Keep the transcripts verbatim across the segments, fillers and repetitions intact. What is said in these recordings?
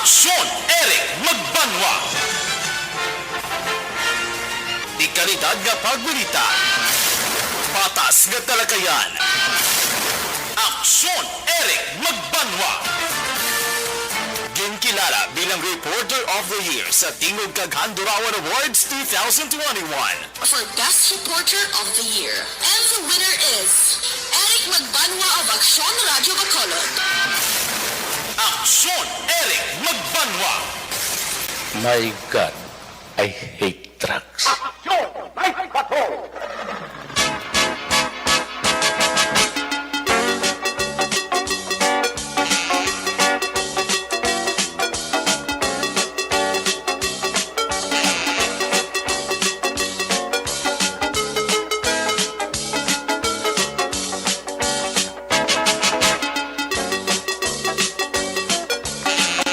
Aksyon, Eric Magbanwa. Dekalidad nga pagbalita. Patas nga talakayan. Aksyon, Eric Magbanwa. Ginkilala bilang Reporter of the Year sa Tingog kag Handurawan Awards two thousand twenty-one. For Best Reporter of the Year. And the winner is Eric Magbanwa of Aksyon Radyo Bacolod. Aksyon, Eric Magbanwa. My God, I hate drugs. Aksyon! Night Patrol!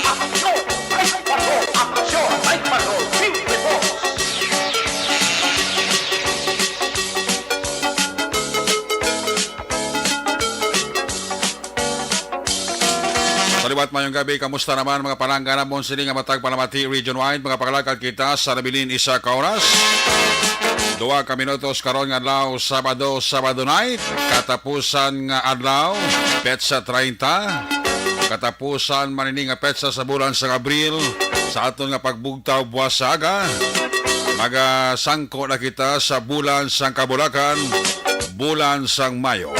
Aksyon! Night Patrol! Aksyon! Night Patrol! Team Reports! Sa liwat, mayong gabi. Kamusta naman, mga palangga namon sini nga matag palamati region-wide? Mga pangalagad kita sa nabilin isa ka oras. Dua ka minutos karon nga adlaw, Sabado, Sabado night. Katapusan nga adlaw, petsa treinta. Katapusan man ini nga petsa sa bulan sang Abril, sa aton nga pagbugtaw buwas sa aga. Magasangko na kita sa bulan sang kabulakan, bulan sang Mayo.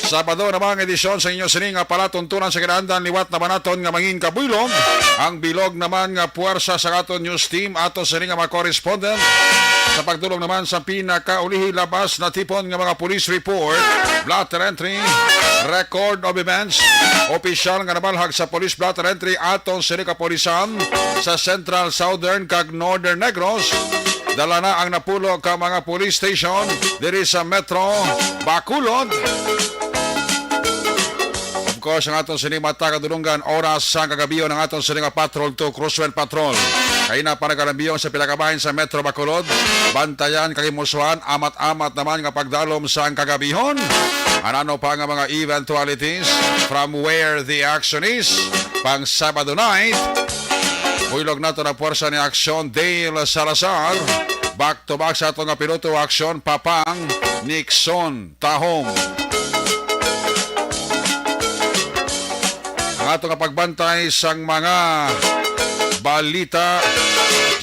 Sabado naman ang edisyon sa inyo sini nga palatuntunan sa kinaandan. Liwat naman naton nga mangin kabuylog ang bilog naman nga puwersa sa aton news team, ato sini nga mga correspondent sa pagdulong naman sa pinakaulihi labas na tipon nga mga police report, blotter entry, record of events, opisyal nga namalhag sa police blotter entry aton sini kapulisan sa Central, Southern kag Northern Negros. Dala na ang napulo ka mga police station diri sa Metro Bacolod. Of course, ang aton sini mata kadulungan, oras sang kagabion, ang aton sini nga Patrol two, Cruise Patrol. Kay na pa nagalambiyong sa pila ka bahin sa Metro Bacolod, bantayan kag himusuhan, amat-amat naman nga pagdalom sang kagabihon. Anano pa nga mga eventualities from where the action is, pang Sabado night. Buylog nato na puwersa ni Aksyon Dale Salazar. Back to back sa ato nga piloto, Aksyon Papang Nixon Tahom. Ang ato nga pagbantay sang mga balita,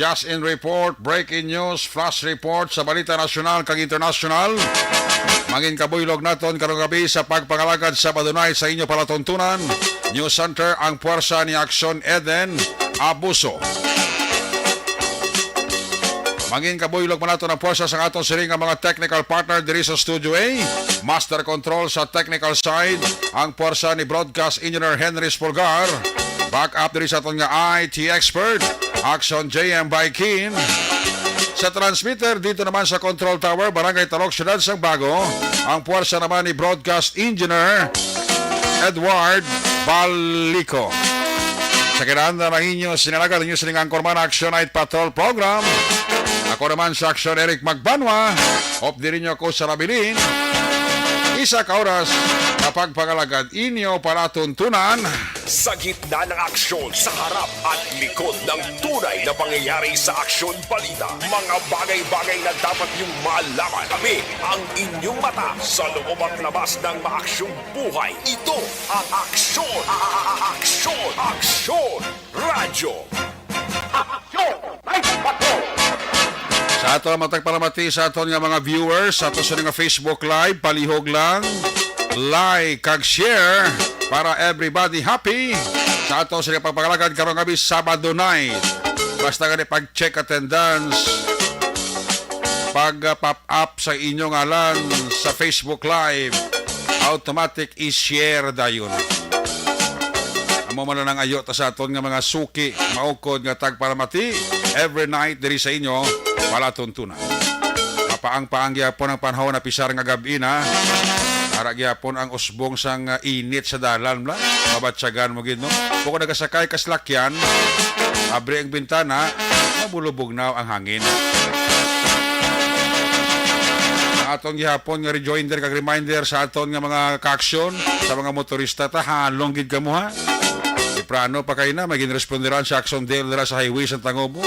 just in report, breaking news, flash report sa balita nasyonal kag internasyonal. Mangin kabuylog naton karong gabi sa pagpangalagad sa Sabado night sa inyo palatuntunan. News Center, ang puwersa ni Aksyon Eden Abuso. Mangin kabuylog man naton ang puwersa sang aton sini nga mga technical partner diri sa Studio A. Master control sa technical side, ang puwersa ni Broadcast Engineer Henry Spolgar. Back up diri sa aton nga I T expert, Action J M Baikin. Sa transmitter, dito naman sa Control Tower, Barangay Talok, Siyudad sang Bago, ang puwersa naman ni Broadcast Engineer Edward Balico. Sa kinaandan ang inyo sinalagad, inyo sining anchorman, Action Night Patrol Program. Ako naman sa Action, Eric Magbanwa. Hope diri nyo ako sa nabilin. Isa ka oras na pagpangalagad inyo palatuntunan. Sa gitna ng aksyon, sa harap at likod ng tunay na pangyayari sa aksyon balita, mga bagay-bagay na dapat niyong malaman. Kami ang inyong mata sa loob at labas ng maaksyong buhay. Ito ang Aksyon, a-, a-, a-, Aksyon, Aksyon Radyo. Aksyon! Night Patrol! Sa ato matag palamati sa aton nga mga viewers, sa ato sa nga Facebook Live, palihog lang, like kag share para everybody happy sa ato sa pagpangalagad karong gabi, Sabado night. Basta gani pag-check attendance, pag, ah, pop up sa inyong ngalan sa Facebook Live, automatic i-share dayon. Amo man lang ayo ta sa aton nga mga suki, maukod nga tagpalamati, every night diri sa inyo, palatuntunan. Mapaang-paang gyapon ang panahon, apisar nga gab-i na. Ara gyapon ang usbong sang, ah, init sa dalan, bla. Mabatyagan mo gid, no? Bukod nagasakay ka salakyan, abri ang bintana, mabulubog na ang hangin. Ang Aton gihapon nga rejoinder kag reminder sa aton nga mga kaaksyon, sa mga motorista ta, halong gid kamo, ha. Temprano pa kay na, may ginresponderan sa aksyon del dira sa highway sa Tangobo.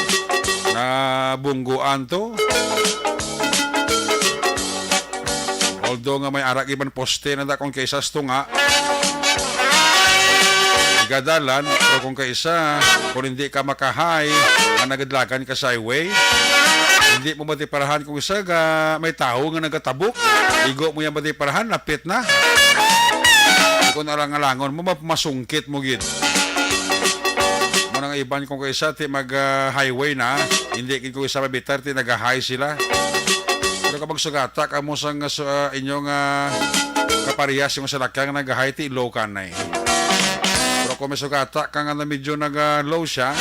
Na bungguan to. Although nga may ara gid man poste na da kung kaisa sa tunga, igadalan, pero kung kaisa, kung hindi ka makahay, nga nagadlagan ka sa highway, hindi mo matiparahan kung isa ka may tawo nga nagatabok. Igo mo yan matiparahan, lapit na. Kung alang-alangon mo, ma-, masungkit mo gid. Mo nang iban kung kaisa, ti mag, ah, highway na, hindi gid kung isa mabitar, ti nagahay sila. Pero kapag sugata ka mo sang, ah, su-, ah, inyong, ah, kaparehas yung salakyan nga nagahay, ti low ka na eh. Pero kung may sugata ka nga na medyo nag, ah, low siya,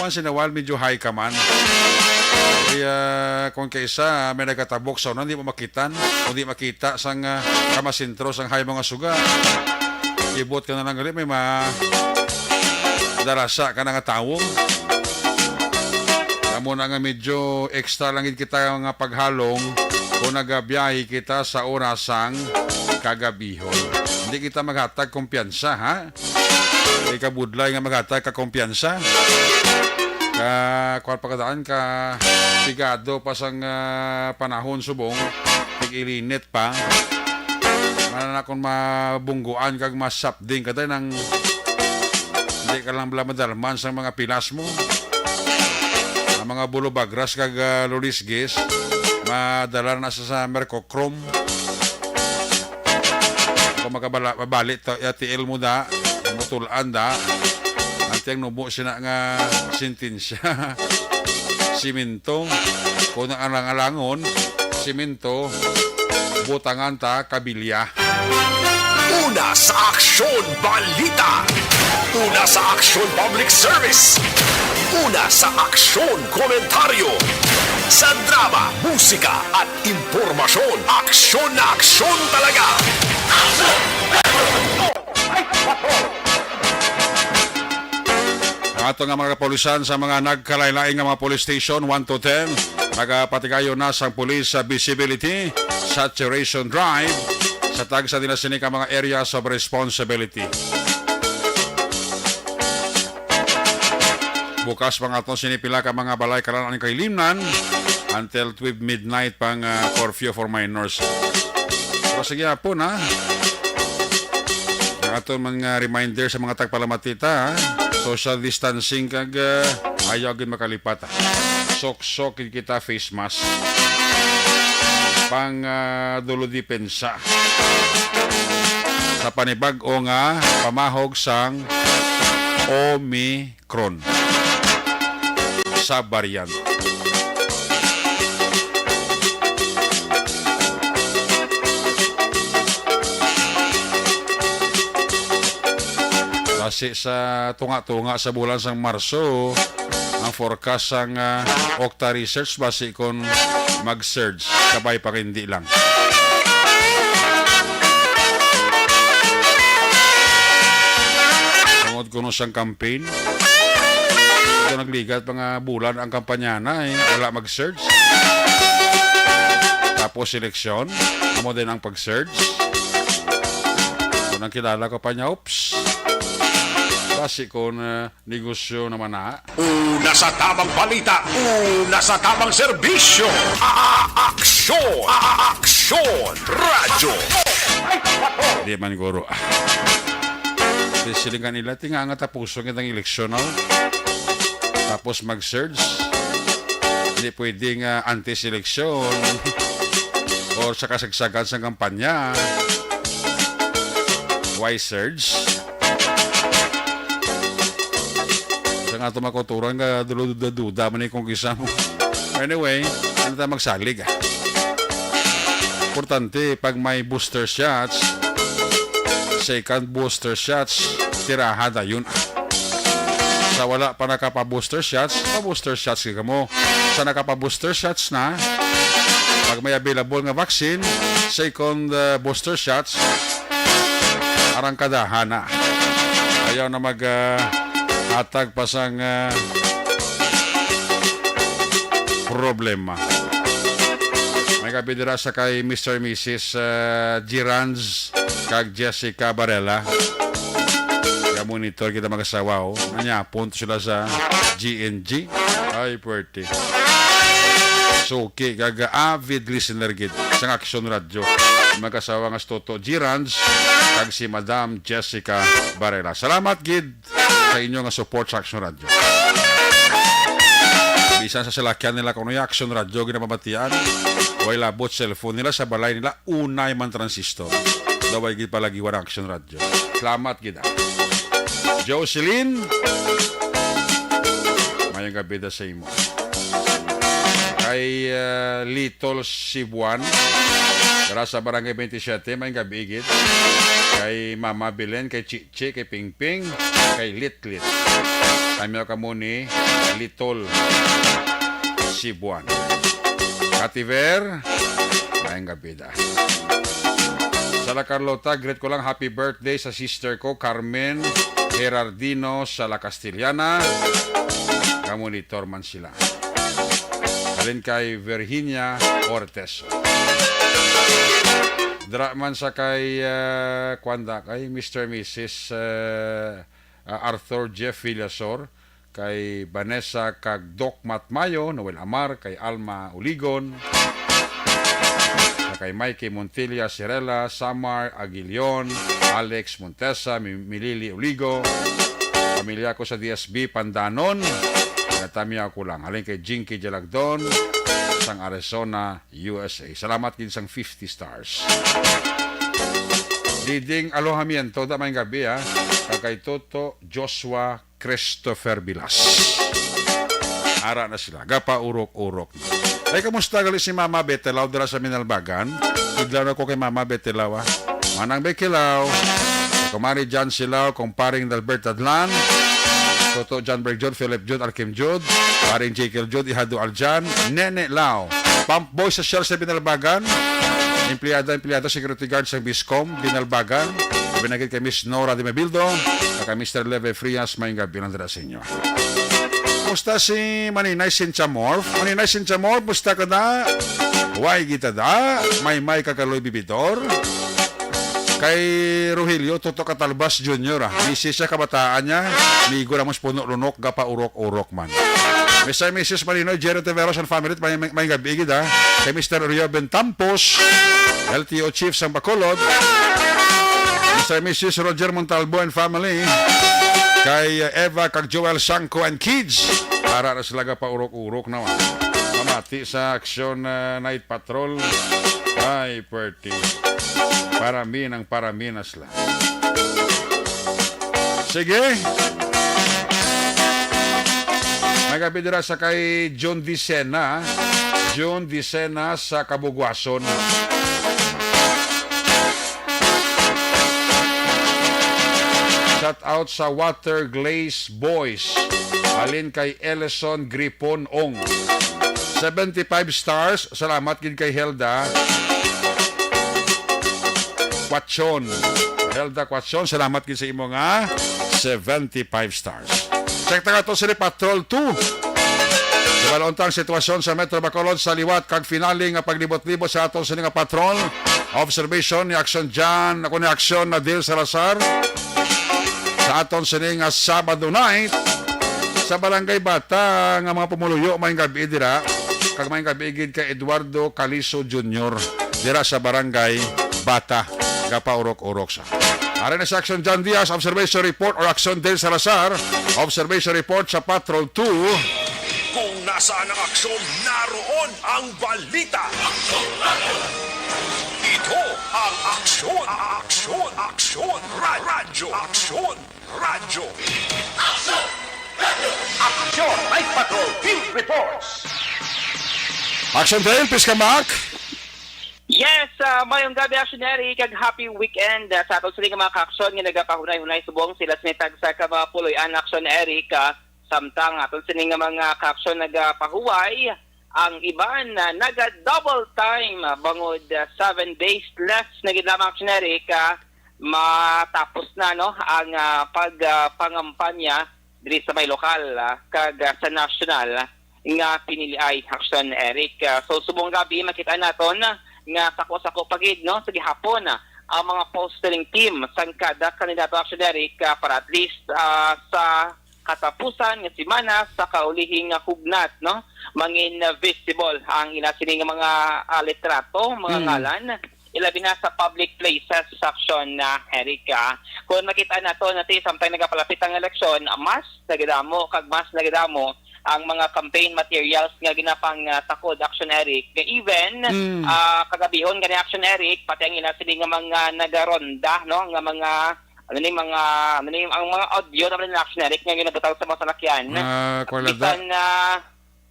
once in a while, medyo high ka man. Kaya kung kaisa, may nagatabok sa una, hindi mo makitan, o di makita sang, ah, kamasentro sang high mga suga. Ibot ka na lang gali, may ma-, darasa ka na nga tawo. Amo na nga medyo extra lang gid kita nga paghalong kung nagabiyahe kita sa orasang kagabihon. Hindi kita maghatag kumpiyansa, ha? Ikabudlay nga maghatag ka kumpiyansa. Ka, kuwan pa kadaan ka, pigado pa sang, ah, panahon subong, tig-ilinit pa. Mana na kung mabungguan kag masapding ka tayo nang hindi ka lang bala madalman sa mga pilas mo. Ang mga bulubagras kag, ah, lulisgis, madala na sa, sa Mercochrome. Kung makabala-, mabali to, ya T L mo da, mutulan da. Ang tiyang nubo sina nga sentensya. Simento. Kung ang alang-alangon, simento, butangan ta, kabilya. Una sa aksyon, balita. Una sa aksyon, public service. Una sa aksyon, komentaryo. Sa drama, musika, at impormasyon. Aksyon na aksyon talaga. Ato nga mga kapulisan sa mga nagkalain-lain nga mga police station, one to ten, nagapatigayon na sang police sa visibility, saturation drive, sa tagsa nila sini ka mga areas of responsibility. Bukas pa nga aton sini pila ka mga balay kalan ang kahilimnan until twelve midnight pang, ah, curfew for minors. Pero sige po na. Ang aton man nga reminder sa mga tagpalamatita, ha? Social distancing kag, ah, ayaw gid makalipat, ha? Sok-sok gid kita face mask. Pang, ah, dulo depensa sa panibag-o nga pamahog sang Omicron sa variant. Basi sa tunga-tunga sa bulan sang Marso, ang forecast sang, ah, Octa Research basi kon mag-surge, kabay pa hindi lang. Tungod kuno sang campaign, ito nagligat mga bulan ang kampanya na eh. Wala mag-surge. Tapos eleksyon, amo din ang pag-surge. Kung ang kilala ko pa niya, oops. Basi ko na negosyo naman na. Una sa tamang balita, una sa tamang serbisyo. A-, a-, aksyon, a-, a-, aksyon, radyo. Di man guro. Di silingan nila, tinga nga tapuson kitang eleksyon, no? Tapos mag-surge. Hindi pwedeng, ah, anti-seleksyon or sa kasagsagan sa kampanya. Why surge? Sa nga ito makuturan nga duda-duda man eh kung kisa mo. Anyway, ano tayo magsalig, ah? Importante, pag may booster shots, second booster shots, tirahan na yun. Sa wala pa nakapa-booster shots, pa-booster shots ka mo. Sa nakapa-booster shots na, pag may available nga vaccine, second, uh, booster shots, arangkadahan na. Ayaw na mag, uh, hatag pa sang, uh, problema. May Gabi dira sa kay Mister Missus, ah, Giranz kag Jessica Varela. Kaya monitor kita mag-asawa, oh. Anya, punto sila sa G N G. Ay, puwerte. Suki, kag avid listener gid sang Aksyon Radyo. Mag-asawa nga si Toto Giranz kag si Madam Jessica Varela. Salamat gid sa inyo nga support sa Aksyon Radyo. Bisan sa salakyan nila, kung ano yung Aksyon Radyo, ginapamatian, way labot cellphone nila, sa balay nila, unay man transistor. Daway gid palagiwan ang Aksyon Radyo. Salamat gid, ah. Jocelyn, mayong gabi da sa imo. Kay, ah, Little Sibuan, dara sa Barangay twenty-seven, mayong gabi gid. Kay Mama Belen, kay Chi Che, kay Pingping, kay Litlit. Kami kamo ni Litol Sibuan. Kativer, mayong gabi da. Sala Carlota, greet ko lang, happy birthday sa sister ko, Carmen Gerardino Sala Castellana. Kamo ni Torman sila. Halin kay Virginia Ortes. Dra man sa kay, ah, kwanda, kay Mister Missus, ah, ah, Arthur Jeff Villasor, kay Vanessa kag Doc Matmayo, Noel Amar, kay Alma Uligon, sa kay Mikey Montilla, Sirela, Samar Aguilion, Alex Montesa, Mi-, Milili Uligo, pamilya ko sa D S B Pandanon, natamya ko lang. Halin kay Jinky Jalagdon, sang Arizona, U S A. Salamat gid sang fifty stars. Diding Alojamiento, da, mayong gabi, ha. Kag kay Toto Joshua Christopher Vilas. Ara na sila, gapaurok-urok. Ay, kamusta gali si Mama Betelaw dira sa Minalbagan? Idlaw na ko kay Mama Betelaw, ah. Manang Betelaw, Kumari John Silao, Kumparing Dalbert Adlan, Toto John Berg John, Philip John, Arkim Jude, Paring Jekyll Jude, Ihado Aljan, Nene Lao, Pump Boy sa Shell sa Binalbagan, empleyada, empleyado, security guard sa Biscom, Binalbagan, binagid kay Miss Nora de Mabildo, kag kay Mister Leve Frias, may gabi lang dira sa inyo. Kumusta si Maninay Cynthia Morf? Maninay Cynthia Morf, kumusta ka na? Way kita da? May may kakaloy bibidor? Kay Rogelio Toto Catalbas Junior, ah. Misis siya kabataan niya. Migo na mo sa Puno Lunok, gapaurok-urok man. Mister and Missus Marino, Jerry Tiveros and family, may, may, may gabi gid, ah. Kay Mister Rio Bentampos, L T O Chief sang Bacolod. Mister and Missus Roger Montalbo and family. Kay, uh, Eva kag Joel Sangco and kids. Ara na sila gapaurok-urok na, ah. Mamati sa Aksyon, uh, Night Patrol. Ay, pwerte. Parami ng parami na sila. Sige. May gabi dira sa kay John Dicena. John Dicena sa Kabugwason. Shout out sa Water Glaze Boys. Halin kay Ellison Gripon Ong. Seventy-five stars. Salamat gid kay Helda Quachon. Helda Quachon, salamat gid sa imo nga seventy-five stars. Check ta nga to sila Patrol two. Kabalo unta ang sitwasyon sa Metro Bacolod sa liwat kag finale nga paglibot-libot sa aton sini nga patrol. Observation ni Action John, ako ni Action Nadil Salazar. Sa aton sini nga Sabado night, sa Barangay Bata nga mga pumuluyo, may gabi dira, kag may gabi gid kay Eduardo Caliso Junior dira sa Barangay Bata, gapaurok-urok sa. Ari na si Action John Diaz, observation report, or Action Dale Salazar, observation report sa Patrol two. Kung nasaan ang aksyon, naroon ang balita. Ito ang Aksyon, Aksyon, Aksyon, Ra-, Radyo, Aksyon, Radyo. Aksyon! Aksyon! Night Patrol Field Reports! Action Dale, please come back. Yes, ah, mayong gabi, Action Eric, kag happy weekend, ah, sa aton sini nga mga kaaksyon nga nagapahunay-hunay subong sila sinitag sa ka mga puloy-an, Action Eric, ah, samtang aton sini nga mga kaaksyon nagapahuway, ang iban, ah, naga-double time, ah, bangod, ah, seven days left na gid lamang, Action Eric, ah, matapos na, no, ang, ah, pag, ah, pangampanya diri sa may lokal, ah, kag, ah, sa national, ah, nga piniliay, Action Eric. Ah, so, subong gabi, makita naton nga sako-sako pa gid, no, sa gihapon, ah, ang mga postering team sang kada kandidato, Action Eric, ah, para at least, ah, sa katapusan nga semana sa kaulihing nga hugnat, no, mangin, ah, visible ang ila sini nga mga, ah, litrato, mga Mm. ngalan, ilabi na sa public places, Action, ah, Eric, ah. Kung makita nato, nati, samtang nagapalapit ang eleksyon, mas nagadamo kag mas nagadamo ang mga campaign materials nga ginapang, ah, takod, Action Eric. Nga even, Mm. ah, kagabihon gani, Action Eric, pati ang ila sini nga mga nagaronda, no, nga mga, ano ni, mga, ano ni, ang mga audio naman ni, Action Eric, nga ginabutang sa mga salakyan. Ah, kuwan lang Bisan ta. na,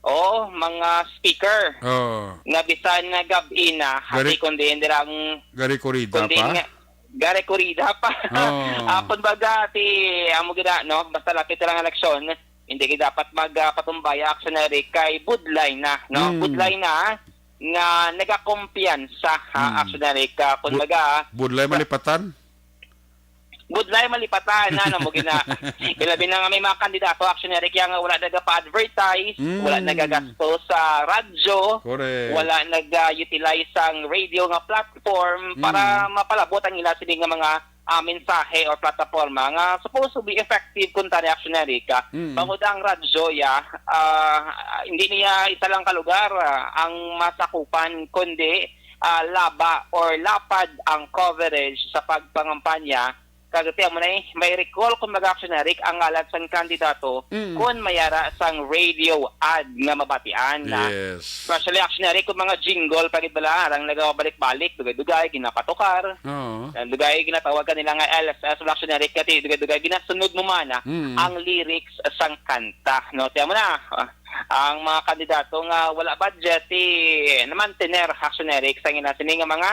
oo, mga speaker. Oo. Nga bisan na gab-i na, Gari-, hati kundi hindi lang, Gari Corrida kundi pa? nga, gari Corrida pa. Oo. Ah, kumbaga, ti, amo gina, no? Basta lapit lang ang eleksyon, hindi gid dapat mag, ah, patumbaya, Action Eric, kay budlay na, no? Mm. Budlay na nga nagakumpiyansa, ha, Mm. Action Eric, ah, Bu-, kumbaga, budlay sa malipatan? Budlay malipatan, ano, mo gina-, ilabi na nga may mga kandidato, Action Eric, nga wala nagapa-advertise, Mm. wala nagagasto sa radyo, Correct. wala nag-utilize sang radio nga platform para Mm. mapalabot ang ila sini nga mga, ah, mensahe or plataporma nga supposed to be effective, kuntani, Action Eric. Mm. Bangod ang radyo, ya, ah, hindi niya isa lang ka lugar, ah, ang masakupan, kundi, ah, laba or lapad ang coverage sa pagpangampanya. Kag ti amo na, eh, may recall, kumbaga, Action Eric, ang ngalan sang kandidato Mm. kon may ara sang radio ad nga mabatian. Yes. Especially, Action Eric, kung mga jingle pa gid bala, arang nagabalik-balik, dugay-dugay, ginapatukar. Oo. Ang dugay, ginatawag kanila nga L S S, wala, Action Eric, kati dugay-dugay, ginasunod mo man, ah, Mm. ang lyrics sang kanta, no? Ti amo na, ah, ang mga kandidato nga wala budget, ti namantener, Action Eric, sa ina sini nga mga,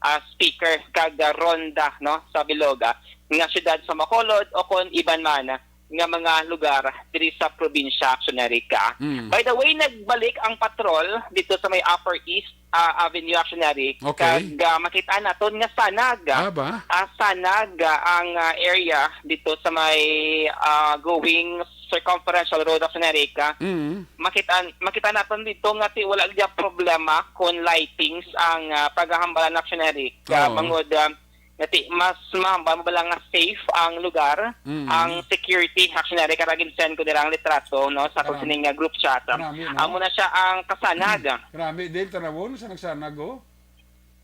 ah, speaker kag, ah, ronda, no, sa bilog, ah, nga siyudad sa Bacolod o kon iban man, ah, nga mga lugar diri sa probinsya, Action Eric, ah. Mm. By the way, nagbalik ang patrol dito sa may Upper East, ah, Avenue, Action Eric, Okay. kag, ah, makita naton nga sanag, ah, Ah, ba? ah, sanag, ah, ang, ah, area dito sa may, ah, going circumferential road, Action Eric, ah. Mm. Makita, makita naton dito nga ti wala gid problema kon lightings ang, ah, paghahambalan, Action Eric, ah, Oo. bangod, ah, nga ti mas mahambal mo bala nga safe ang lugar, Mm. ang security, Action Eric, kara gin-send ko dira ang litrato, no, sa Karami. kusining, ah, group chat. Karami, no? Amo na siya ang kasanag. Karami din, tanawon sa nagsanag, oh.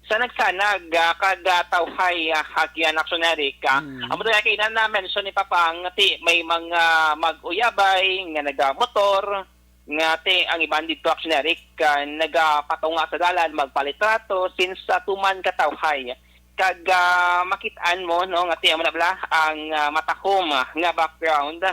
Sa nagsanag, ah, kag, ah, tawhay, ah, hagyan, Action Eric, ah. Mm. Amo to nga kainan na mention ni Papang, ti may mga mag-uyabay nga nagamotor, nga ti ang iban dito, Action Eric, ah, nagapatunga sa dalan, magpalitrato, since sa tuman ka tawhay. Kag, ah, makit-an mo, no, nga ti amo na bala ang, ah, matahom, ah, nga background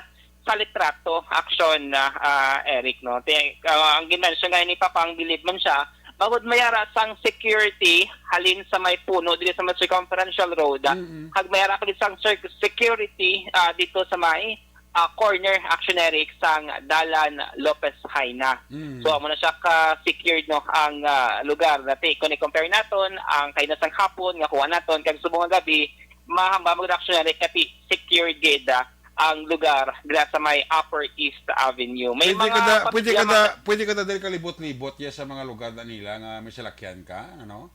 sa litrato, Action, ah, ah, Eric, no? Ti, ah, ang ginmention nga ni Papang, believe man siya, bangod may ara sang security halin sa may puno diri sa may circumferential road, ah, Mm-mm. kag may ara pa gid sang cir-, security, ah, dito sa may, ah, corner, Action Eric, sang Dalan Lopez Jaena. Mm. So, amo na siya ka secured, no, ang, ah, lugar. Nati, kung i-compare naton ang kaina sang hapon nga kuha naton kag subong nga gabi, mahambal mo gid, Action Eric, kati secured gid, ah, ang lugar dira sa may Upper East Avenue. May Pwede mga ka da, pwede ka pamilya da, nga pwede ka da diri kalibot-libot ya sa mga lugar na nila nga may salakyan ka, ano?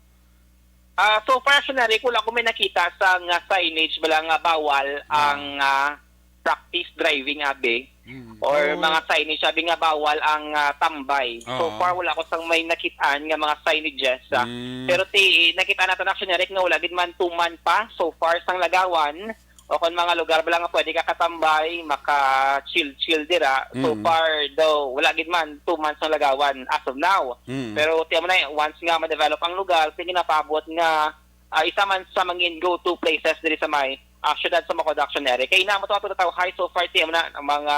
Ah, so far, Action Eric, wala ko may nakita sa nga signage bala nga bawal Ah. ang, ah, practice driving, abi. Mm. Or Oh. mga signage, abi, nga bawal ang, ah, tambay. So Oo. far, wala ko sang may nakitaan nga mga signages, ah. Mm. Pero ti, nakita naton, Action Eric, nga wala gid man tuman pa so far sang Lagawan. O kon mga lugar bala nga pwede ka katambay, maka-chill-chill dira. So Mm. far, daw, wala gid man tuman sang Lagawan as of now. Mm. Pero ti amo na, once nga ma-develop ang lugar, sige na paabot nga, ah, isa man sa mangin go-to places diri sa may, ah, siyudad sa Bacolod, Action Eric. Kay ina mo to ato nataw high so far, ti amo na ang mga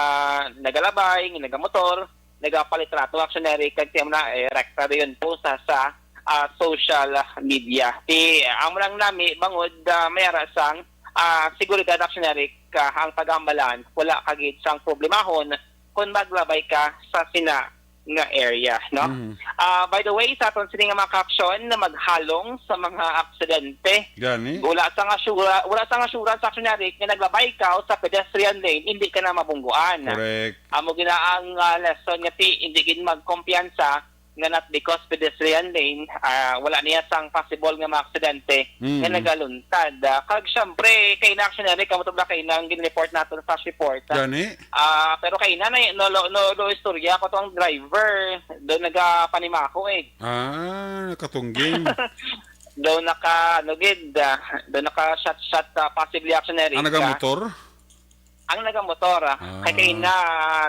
nagalabay, nga nagamotor, nagapalitrato, Action Eric, kag ti amo na, eh, rekta dayon po sa, sa, ah, social media. Ti amo lang nami, bangod, ah, may ara sang, ah, seguridad, Action Eric, ah, ang paghambalan, wala ka gid sang problemahon kung maglabay ka sa sina nga area, no? Mm. Ah, by the way, sa aton sini nga mga kaaksyon na maghalong sa mga aksidente, Gani? wala sang asura-, wala sang assurance, Aksyon Eric, nga naglabay ka sa pedestrian lane, hindi ka na mabungguan. Correct. Amo gina ang, ah, lesson nga ti, hindi gid magkumpiyansa nga not because pedestrian lane, ah, wala niya sang possible nga mga aksidente Mm. nga nagaluntad. Ah, kag syempre, kay na, Aksyon Eric, kamo to ba kay nang gin-report nato sa flash report, ah? Gani? Ah, pero kay na, na, no, no, no, no, istorya ko tong driver, do nagapanimako eh. Ah, nakatungging. Do naka, ano gid, ah, do naka shot, shot, ah, possibly, Aksyon Eric, Ah, ah. nagamotor? Ang nagamotor, ah. Ah. Kay, kay na,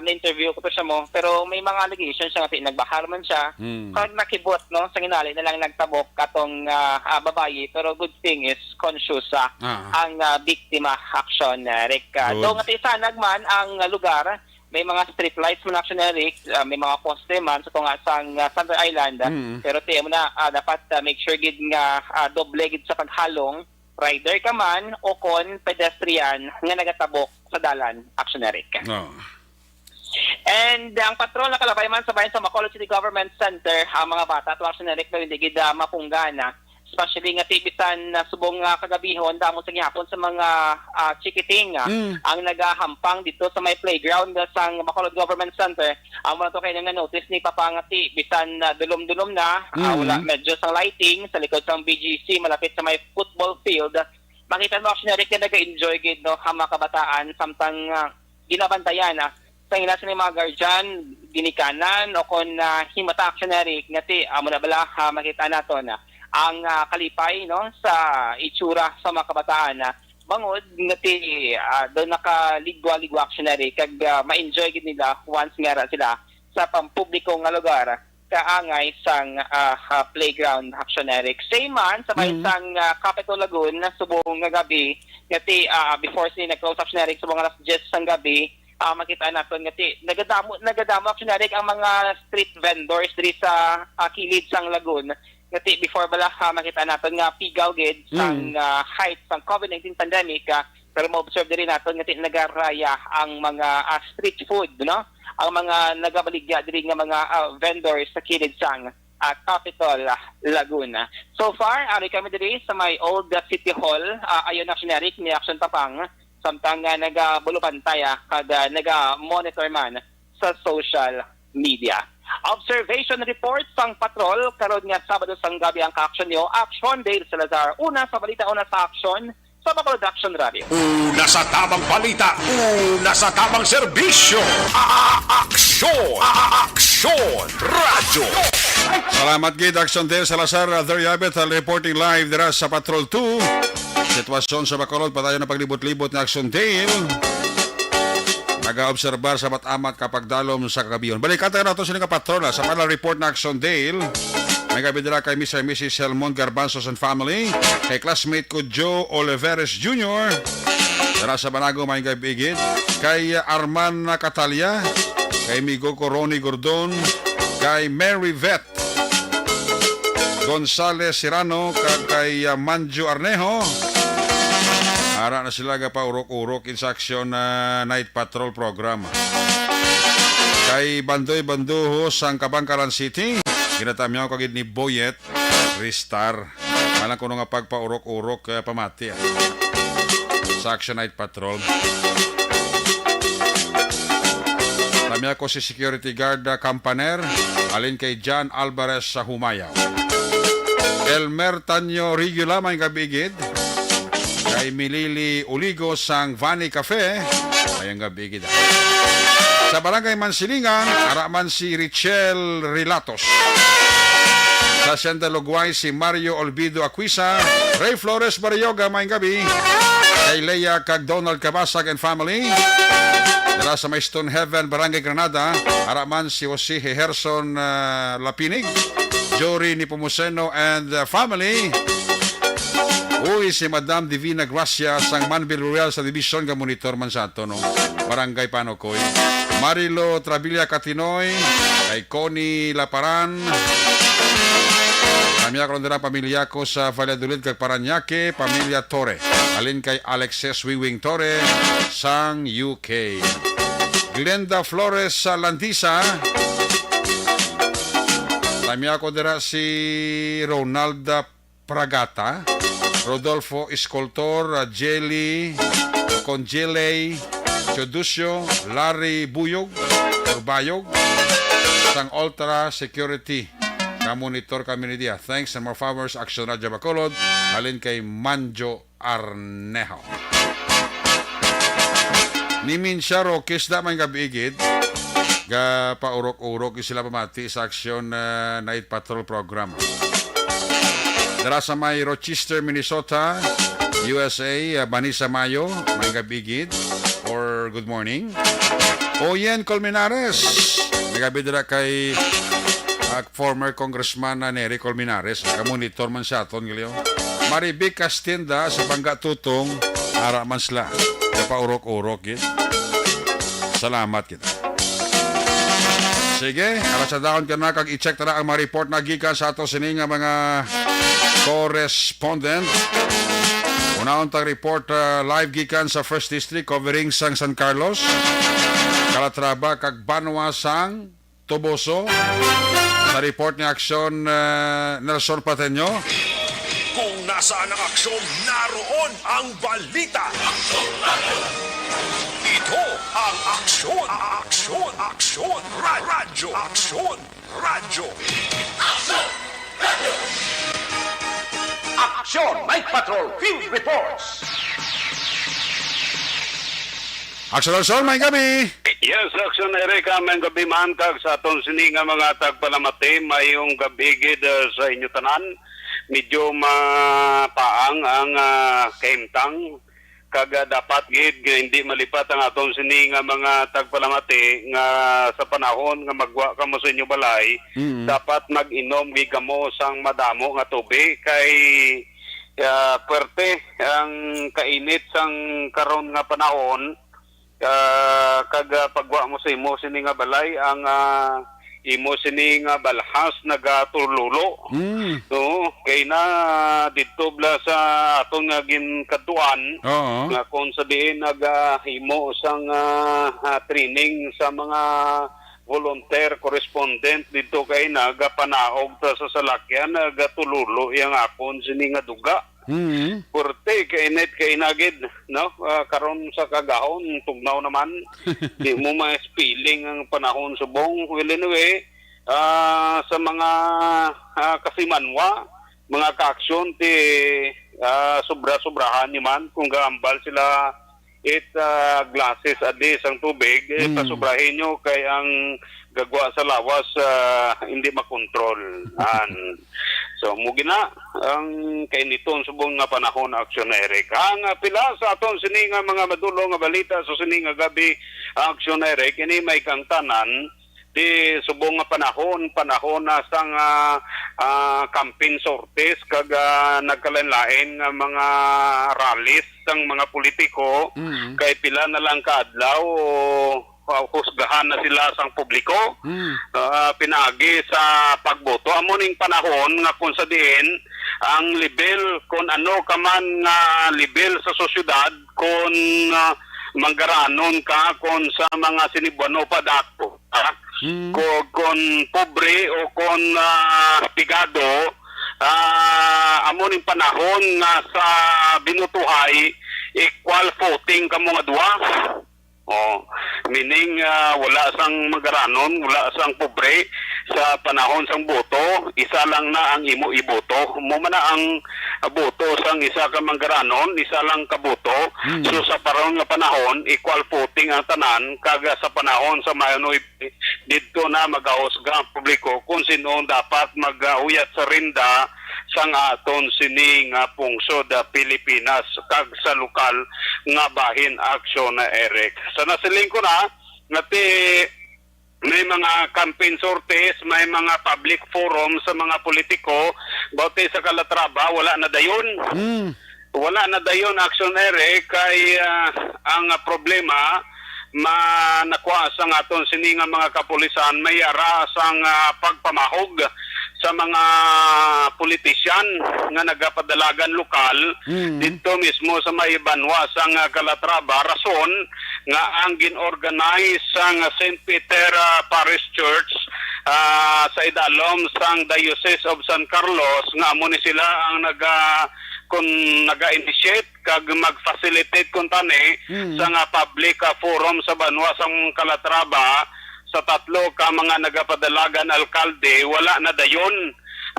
na-interview ko to siya mo, pero may mga allegations siya nga ti-, nagbahar man siya. Hmm. Kag nakibot, no, sa ginali na lang nagtabok katong, ah, ah, babayi, pero good thing is conscious, ah, Ah. ang, ah, biktima, Aksyon Eric. Ah, Good. do nga ti-, sanag man ang, ah, lugar, may mga street lights man, Aksyon Eric, ah, may mga poste man sa tunga sang, ah, Center Island, ah, Mm. pero ti mo na, ah, dapat, ah, make sure gid nga, ah, doble gid sa paghalong, rider ka man o kon pedestrian nga nagatabok sa dalan, Aksyon Eric. Oh. And ang patrol nakalabay man sa bayan sa Bacolod City Government Center, ang mga bata to, Aksyon Eric, na hindi gid, ah, mapunggan, ah. Especially nga ti bisan na subong nga kagabihon, damo sa gihapon sa mga, ah, chikiting, ah, Mm. ang nagahampang dito sa may playground, ah, sang Bacolod Government Center. Amo na to kay na-notice ni Papa nga ti bisan na dulom-dulom na, ah, Mm. wala medyo sang lighting sa likod sang B G C malapit sa may football field. Makita mo, Aksyon Eric, nga naga-enjoy gid, no, ang mga kabataan samtang, ah, ginabantayan, ah, sa ila sini mga guardian, ginikanan o kon, ah, himata, Aksyon Eric, nga ti, amo na bala, ah, makita naton, ah, ang, ah, kalipay, no, sa itsura sa mga kabataan, ah, bangod nga ti, ah, do nakaligwa-ligwa, Aksyon Eric, kag, ah, ma-enjoy gid nila once nga ara sila sa pampubliko nga lugar kaangay sang, ah, ah, playground, Aksyon Eric. Same man sa may Mm. sang, ah, Capitol Lagoon na subong nga gabi nga ti, ah, before sini nag-close, Aksyon Eric, subong alas diyes sang gabi, ah, makita naton nga ti nagadamo, nagadamo, Aksyon Eric, ang mga street vendors diri sa, ah, kilid sang lagoon nga ti before bala, ah, makita naton nga pigaw gid sang, Mm. ah, height sang COVID nineteen pandemic, ah, pero ma-observe diri naton nga ti nagaraya ang mga, ah, street food, no? Ang mga nagabaligya diri nga mga, ah, vendors sa kilid sang, ah, Capitol, ah, Laguna. So far, ari kami diri sa may Old City Hall, ah, ayon, Aksyon Eric, ni Aksyon Tapang, samtang nga nagabulubantay, ah, kag, ah, naga-monitor man sa social media. Observation report sang patrol karon nga Sabado sang gabi ang kaaksyon niyo, Aksyon Dale Salazar. Una sa balita, una sa aksyon, sa Bacolod Action Radio. Una sa tamang balita, una sa tamang serbisyo. A-, a-, aksyon, a-, a-, aksyon, radyo. Salamat gid, Action Dale Salazar. Uh, there you have it, uh, reporting live dira sa Patrol two. Sitwasyon sa Bacolod, padayon ang paglibot-libot nga Action Dale. Nagaobserbar sa mat-amat kapag dalom sa kagabihon. Balikan ta nato sini nga patrol, ah, sa pala report na Action Dale. May gabi dira kay Mister and Missus Helmond Garbanzos and family, kay classmate ko Joe Oliveres Junior, dira sa Banago, may gabi gid, kay Arman Catalia, kay amigo ko Ronnie Gordon, kay Mary Vet Gonzales Serrano, kag kay, ah, Manjo Arnejo. Ara na sila gapaurok-urok sa Action, ah, Night Patrol Program. Kay Bandoy Banduho sang Kabankalan City, ginatamyaw ka gid ni Boyet Ristar. Malang kuno nga pagpaurok-urok, eh, pamati, ah, sa Action Night Patrol. Tamyaw ko si Security Guard, ah, Kampaner, alin kay John Alvarez sa Humayaw. Elmer Tanyo Rigula, may gabi gid. Kay Milili Uligo sang Vani Cafe, mayang gabi gid. Sa Barangay Mansilingan, ara man si Richel Relatos. Sa Hacienda Lugway, si Mario Olvido Aquisa, Ray Flores Barrioga, mayang gabi. Kay Lea kag Donald Cabasag and family. Dala sa may Stone Heaven, Barangay Granada, ara man si Jose Heherson, ah, Lapinig, Jory Nepomuceno and, ah, family. Uy, si Madam Divina Gracia sang Manville Royal sa Division nga monitor man sa ato, no? Barangay Panocoy. Marilo Trabilia Catinoy, kay Connie Laparan. Kami ako lang dira, pamilya ko sa Valladolid kag Parañaque, pamilya Torre. Alin kay Alexis Wiwing Torre sang U K. Glenda Flores sa Landisa. Tami ako dira si Ronalda Pragata, Rodolfo Escoltor, uh, Jelly, Conjeley, Chodusio, Larry Buyog, or Bayog, sang Ultra Security. Nga monitor kami ni dia. Thanks and more followers, Action Radio Bacolod, halin kay Manjo Arnejo. Ni Minsha Roques da man gabi gid. Ga paurok-urok sila pamati sa Action, uh, Night Patrol Program. Dara sa may Rochester, Minnesota, U S A, uh, Vanessa Mayo, may gabi gid. Or good morning. Oyen Colmenares. May gabi dira kay, uh, former Congressman na Nery Colmenares. Kamonitor man sa aton, gali, oh. Marivic Castinda sa Bangga Tutong, ara man sila. Napaurok-urok, eh. Salamat kita. Sige, ara sa daon ka na, kag i-check ta na ang mga report na gikan sa ato sini nga mga correspondent. Unahon tang report, ah, live gikan sa First District, covering sang San Carlos, Calatrava, kag banwa sang Toboso. Sa report ni Aksyon, eh, Nelson Pateño. Kung nasaan ang aksyon, naroon ang balita. Ito ang Aksyon, Aksyon, Aksyon, Ra- Radyo, Aksyon, Radyo. Aksyon Night Patrol Field Reports. Aksyon Nelson, may gabi. Yes, Aksyon Eric, ah, may gabi man kag sa aton sini nga mga tagpalamati, mayong gabi gid, ah, sa inyo tanan. Medyo mapaang ang, ah, kahimtang, kag, ah, dapat gid nga hindi malipat ang aton sini nga mga tagpalamati nga sa panahon nga magwa kamo sa inyo balay, Mm. dapat mag-inom gid kamo sang madamo nga tubig kay, ah, puwerte ang kainit sang karon nga panahon. Ah, kag, ah, pagwa mo sa imo sini nga balay, ang, ah, imo sini nga balhas nagatululo. Mm. No, kay na didto bala sa aton nga ginkadtuan, Oo. nga kung sa diin nagahimo sang, ah, ah, training sa mga volunteer correspondent didto kay nagapanaog ta sa salakyan, nagatululo yang akon sini nga duga. Mm. Purti, kainit, kainagid, no? Ah, karon sa kagahon, tugnaw naman. Di mo ma-feeling ang panahon subong. Well, anyway, ah, sa mga, ah, kasimanwa, mga kaaksyon, ti, ah, sobra-sobrahan ni man kung gaambal sila it, ah, glasses a day sang tubig, eh, Mm. pasubrahin nyo kay ang gagwa sa lawas, ah, hindi makontrol. An. So, mo gina ang kainiton subong nga panahon, Aksyon Eric. Ang, ah, pila sa aton sini nga mga madulong nga balita sa sini nga gabi, Aksyon Eric, ini may kangtanan, di subong nga panahon, panahon na sang, ah, ah, campaign sorties kag, ah, nagkalain-lain nga mga rallies sang mga politiko, Mm. kay pila na lang ka adlaw, ah, husgahan na sila sang publiko, Mm. ah, pinaagi sa pagboto. Amo ning panahon nga kung sa diin ang level, kung ano ka man nga level sa sosyedad, kung, ah, manggaranon ka, kung sa mga sinibuano pa dato, ah, Mm. kung, kung pobre o kung, ah, pigado, ah, amo ning panahon nga sa binutuhay, equal footing kamo nga duha. Oh, meaning, ah, wala sang magaranon, wala sang pobre sa panahon sang boto, isa lang na ang imo iboto. Mo man na ang boto sang isa ka manggaranon, isa lang ka boto. Hmm. So, sa paron nga panahon, equal footing ang tanan, kag sa panahon sa mayonoy didto na magahusga ang publiko kung sino ang dapat maghuyat sa renta sang aton sini nga pungsod, ah, Pilipinas kag sa lokal nga bahin, Aksyon Eric. Sa nasiling ko na, nga ti may mga campaign sorties, may mga public forum sa mga politiko, about sa Calatrava, wala na dayon. Mm. Wala na dayon, Aksyon Eric, kay, ah, ang problema, ma-, nakuha sang aton sini nga mga kapulisan, may ara sang, ah, pagpamahog sa mga politician nga nagapadalagan lokal Mm. didto mismo sa may banwa sang, ah, Calatrava. Rason nga ang gin-organize sang Saint Peter, ah, Parish Church, ah, sa idalom sang Diocese of San Carlos, nga amo ni sila ang naga-, kun, naga-initiate kag mag-facilitate kun tani Mm. sa nga public, ah, forum sa banwa sang Calatrava sa tatlo ka mga nagapadalagan alkalde, wala na dayon.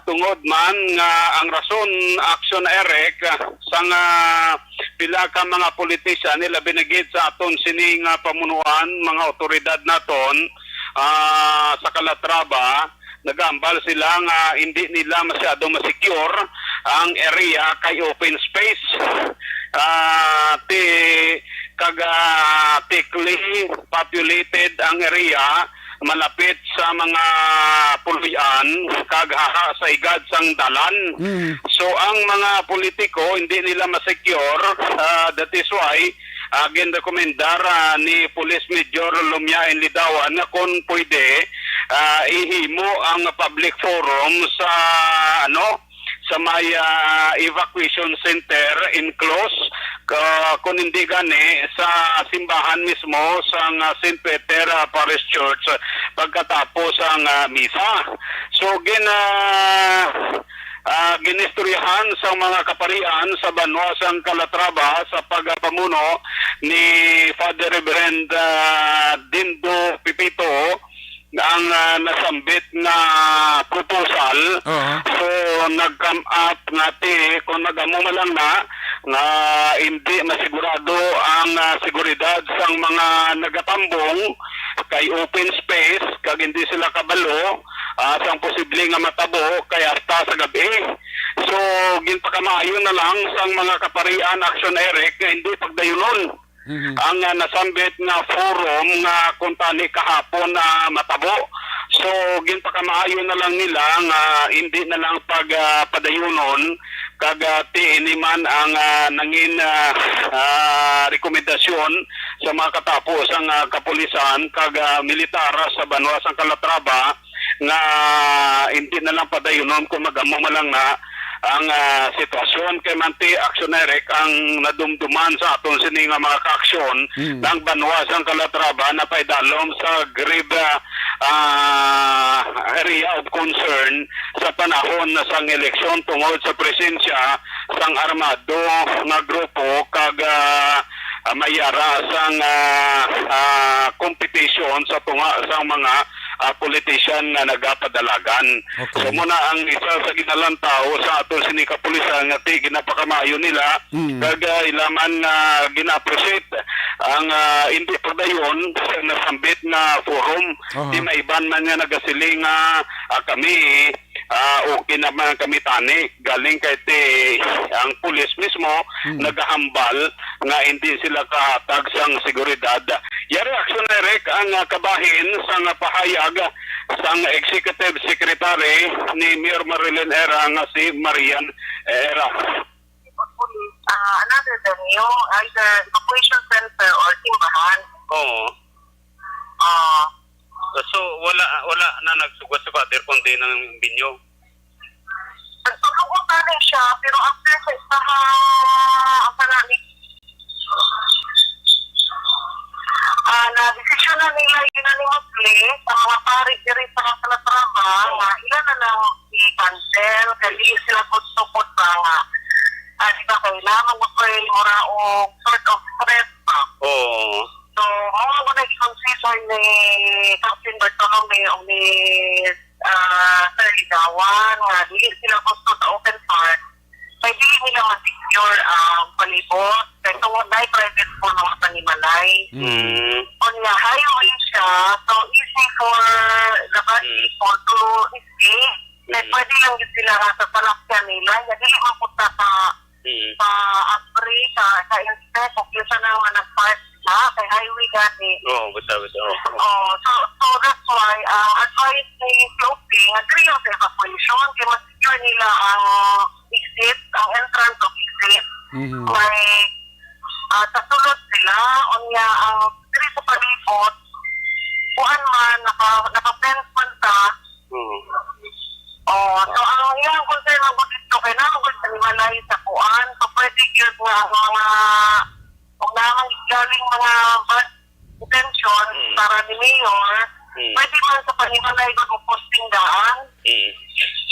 Tungod man nga ang rason, aksyon, Eric, ah, sang, ah, pila ka mga politician, ilabi na gid sa aton sini nga pamunuan, mga awtoridad naton, ah, sa Calatrava, nagambal sila nga hindi nila masyado ma-secure ang area kay open space. Ah, ti-, kag, ah, thickly populated ang area, malapit sa mga puloy-an kag haha sa igad sang dalan. Mm. So, ang mga politiko hindi nila ma-secure, ah, that is why, ah, ginrekomendar, ah, ni Police Major Lumiain Lidawan nga kung pwede, ah, ihimo ang public forum sa, ano, sa may, ah, evacuation center enclosed, ka, kung hindi gani sa simbahan mismo sang, ah, Saint Peter, ah, Parish Church, ah, pagkatapos ang, ah, misa. So, gin-, ah, ah, ginistoryahan sang mga kaparian sa banwa sang Calatrava sa pagapamuno ni Father Reverend, ah, Dindo Pipito ang, ah, nasambit nga proposal. Oo. So, nag-come up nga ti, kung nag-amo man lang na, nga hindi masigurado ang, ah, seguridad sang mga nagatambong kay open space, kag hindi sila kabalo, ah, sang posible nga matabo kay hasta sa gab-i. So, ginpakamaayo na lang sang mga kaparian, Action Eric, nga hindi pagdayunon Mhm. ang, ah, nasambit nga forum nga kuntani kahapon na matabo. So, ginpakamaayo na lang nila nga hindi na lang pag, ah, padayunon, kag, ah, ti ini man ang, ah, nangin, ah, ah, rekomendasyon sa mga katapo sang, ah, kapulisan kag, ah, militar sa banwa sang Calatrava nga hindi na lang padayunon kung mag-amo man lang na ang, ah, sitwasyon. Kay manti, Action Eric, ang nadumduman sa aton sini nga mga kaaksyon, Mm. ang banwa sang Calatrava napaidalom sa grave, ah, ah, area of concern sa panahon na sang eleksyon tungod sa presensya sang armado nga grupo kag, ah, ah, may yara sang, ah, ah, competition sa tunga sang mga, ah, politician nga nagapadalagan. Okay. So, muna ang isa sa ginalantaw sa aton sini kapulisan nga ti ginapakamaayo nila, Mm. kag, ah, ila man nga gina-appreciate ang, ah, hindi padayon sa nasambit nga forum. Aha. Ti may iban man nga nagasiling nga, ah, kami, ah, okay naman kami tani. Galing kay ti ang pulis mismo Mm. nagahambal nga hindi sila kahatag sang seguridad. Yari, Action Eric, ang, ah, kabahin sang pahayag sang Executive Secretary ni Mayor Marilyn Era nga si Marian Era. Ah, another venue, either evacuation center or simbahan. Oo. Ah. So, wala, wala na nagsugod si Father kundi ng binyo. Nagtulog ko tani siya, pero after sa isa, ang kanani, ah, na desisyon na nila unanimously sa mga pari diri sa Calatrava, nga ila na lang i-cancel, kay di sila gusto po sa nga, ah, di ba, kailangan mo ko yung mura o sort of threat ba? Oo. So, mao mo na i-consider ni Captain Bartolome o ni, ah, Sir Ligawan, nga dili sila gusto sa open park, kay dili nila ma-secure ang palibot. Kay tungod na private po ng mga panimalay. Mm. Kung nga highway siya, so easy for the bad Mm. people to escape. Kay Mm. pwede lang yun sila nga sa salakyan nila, nga dili mapunta sa, Mm. sa Abri, sa, sa Inspec, o kung saan ang mga nag-park sila, kay highway gani. Oo, basta, basta, oo. Oh, so, so that's why, ang advice ni P O P, nga diri lang sa evacuation, kay mas secure nila ang exit, ang entrance of exit. Mhm. May, ah, sa sulod sila, unya ang diri sa palibot, kuan man, naka, naka-fence man ta. Mhm. Oh, so ang ilang concern man gud dito kay naa man gud panimalay sa kuan, so pwede gyud nga ang mga, kung naa man galing mga bad intention Mm. para ni Mayor, Hmm. Pwede man sa panimalay ko kung posting daan. Hmm.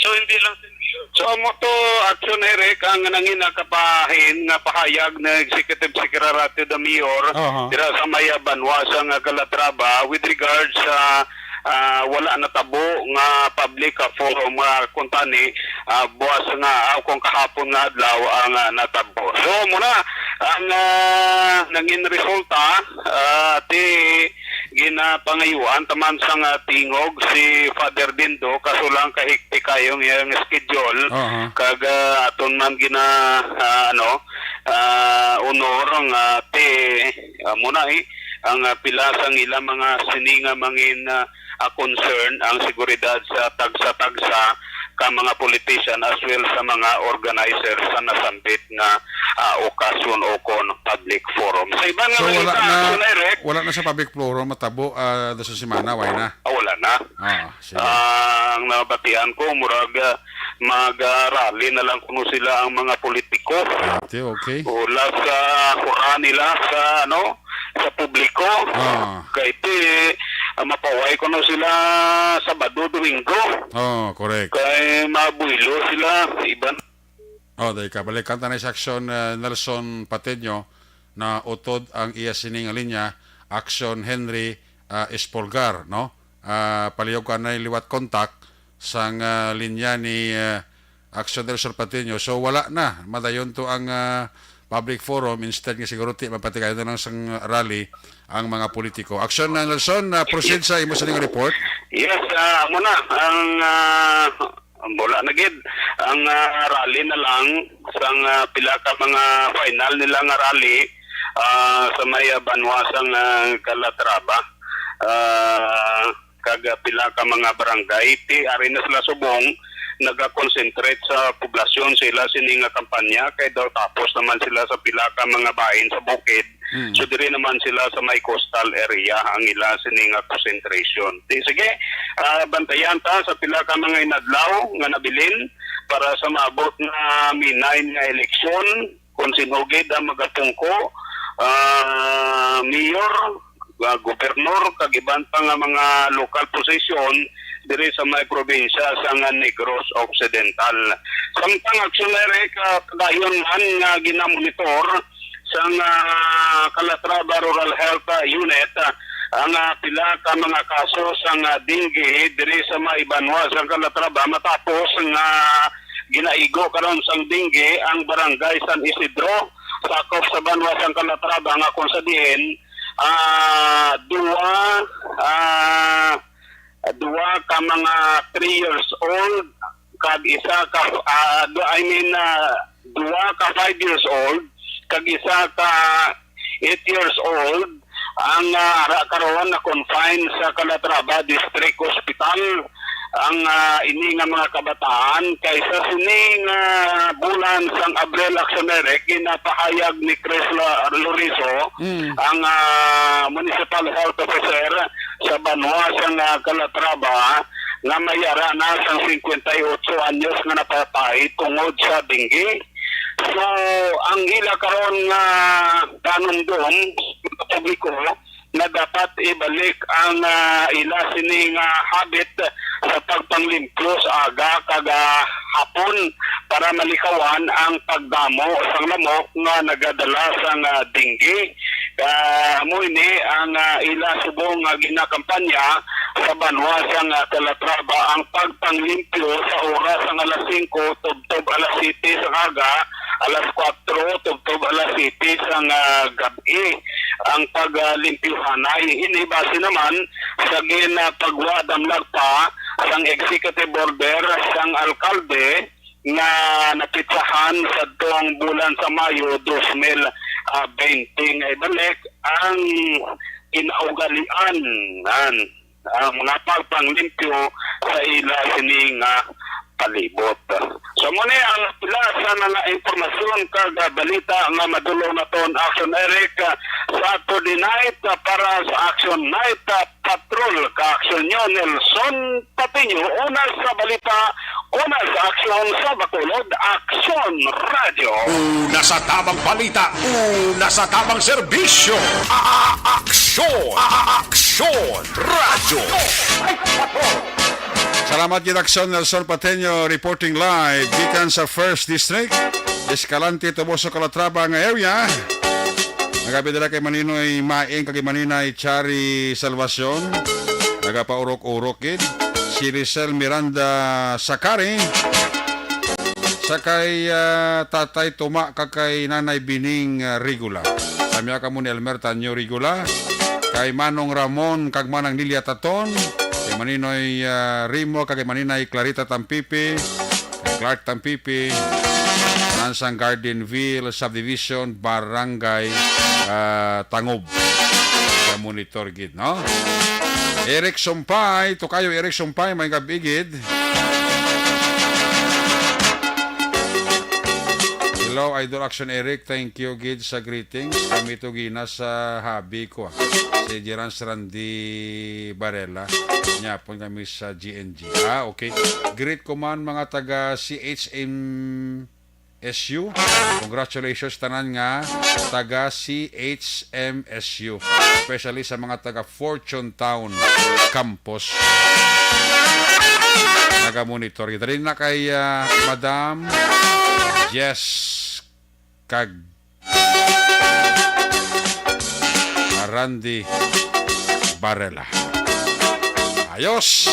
So, hindi lang sa Mayor. So, amo to, Action Eric, ang nangin nakapahin nga pahayag na Executive Secretary the Mayor Aha. dira sa may banwa sa nga Calatrava with regards sa ah, wala natabo nga public ah, forum nga kuntani ah, buwas nga ah, kung kahapon nga adlaw ang ah, natabo. So, muna ang ah, nangin resulta ah, ti ginapangayuan taman sang ah, tingog si Father Dindo, kaso lang kahigpit kayo ang iyang schedule. Aha. Kag ah, aton man gina ah, ano ah, honor nga ti ah, muna eh ang ah, pila sang ila mga sini nga mangin ah, ah, concern ang seguridad sa tagsa-tagsa ka mga politician as well sa mga organizer sa nasambit nga ah, okasyon o kon public forum. Sa iban nga So, wala balita, na, Action Eric, wala na sa public forum matabo ah, da sa semana, way na. Ah, wala na. Ah, sige. Ah, ang nabatian ko, murag ah, mag-rally na lang kuno sila ang mga politiko. Ate, okay. O last ah, hura nila sa ano, sa publiko. Ah. Kay ti ah, mapaway kuno sila Sabado, Domingo. Oh, correct. Kay mabuilo sila iban. Oh, dahil ka balikan ta na sa Action ah, Nelson Patino na utod ang iya sining linya, Action Henry ah, Espolgar, no? Ah, palihog ka na liwat kontak sang ah, linya ni ah, Action Nelson Patino. So, wala na. Madayon to ang ah, public forum. Instead nga siguro ti mapatigayon na lang sang rally ang mga politiko. Action na Nelson, ah, proceed sa imo sining report. Yes, ah, amo na ang ah, wala na gid ang ah, rally na lang sang ah, pila ka mga final nila nga rally ah, sa may ah, banwa sang ah, Calatrava. Ah, kag ah, pila ka mga barangay ti ari na sila subong nagakonsentrate sa poblasyon sila sini nga kampanya kay daw tapos naman sila sa pila ka mga bahin sa bukid. Mm. So diri naman sila sa may coastal area ang ila sini nga concentration. Di sige, ah, bantayan ta sa pila ka mga inadlaw nga nabilin para sa maabot nga May nine nga eleksyon kung sino gid ang magapungko, ah, mayor, ah, gobernador, kag iban pa nga mga lokal posisyon diri sa may probinsya sa nga Negros Occidental. Samtang Action Direct, ah, padayon man nga ginamonitor sang ah, Calatrava Rural Health ah, Unit ah, ang ah, pila ka mga kaso sang ah, dengue diri sa may banwa sa Calatrava matapos nga ginaigo karon sang dengue ang barangay San Isidro, sakop sa banwa sang Calatrava, nga kung sa diin ah, duwa ah, duwa ka mga three years old kag isa ka ah, du- I mean ah, duwa ka five years old kag isa ka eight years old ang ah, ara karon na confine sa Calatrava District Hospital ang ah, ini nga mga kabataan kay sa sining ah, bulan sang Abril, Action Direct, ginapahayag ni Chris La- Loriso Mm. ang ah, Municipal Health Officer sa banwa sang ah, Calatrava nga may ara na sang cincuenta y ocho anyos nga napatay tungod sa dengue. So, ang ila karon nga panumdom sa publiko na dapat ibalik ang ah, ila sini nga habit sa pagpanglimpyo sa aga kag ah, hapon para malikawan ang pagdamo sang lamok nga nagadala sang ah, dengue. Ah, amo ini ang ah, ila subong nga ginakampanya sa banwa sang ah, Calatrava ang pagpanglimpyo sa oras sang alas singko tubtob alas siyete sa aga, alas kwatro tubtob alas siyete sang ah, gab-i ang paglimpyuhanay. Ini base naman sa ginapagwa damlag pa sang executive order sang alkalde nga napitsahan sadtong bulan sa Mayo dos mil bente nga ibalik ang kinaugalian ang mga pagpanglimpyo sa ila sini nga palibot. So, muna ang pila sa mga impormasyon kag balita nga madulong naton, Action Eric, Saturday night para sa Action Night Patrol. Ka-action nyo, Nelson Patiño, una sa balita, una sa aksyon sa Bacolod, Aksyon Radio. Una sa tamang balita, una sa tamang serbisyo. A-, a-, Aksyon! Aksyon! A-, a-, Aksyon! Radyo! Salamat gid, Aksyon Nelson Pateño, reporting live gikan sa First District, Escalante, Toboso, Calatrava nga area. Nagabidala kay Maninoy Maing kag Maninay Chari Salvacion. Nagapaurok-urok gid. Si Rizal Miranda Sakari. Sa kay, ah, Tatay Tuma kag kay Nanay Bining, ah, Rigula. Kami kamo ni Elmer Tanyo Rigula. Kay Manong Ramon kag Manang Lilia Taton. Kay Maninoy, ah, Rimo kag kay Maninay Clarita Tampipi. Kay Clark Tampipi. Nan sang Gardenville Subdivision, Barangay, ah, Tangob. Sa monitor gid, no? Eric Sumpay, Tokayo Eric Sumpay, may gabi gid. Hello, Idol Action Eric. Thank you gid sa greetings. Kami to gina sa hobby ko, ah. Si Gerans Randy Barela. Nya pon kami sa G N G. Ah, okay. Greet ko man mga taga C H M S U. Congratulations tanan nga taga C H M S U, especially sa mga taga Fortune Town Campus. Naga-monitor kita rin na kay, ah, Madam Jess kag Randy Barela. Ayos.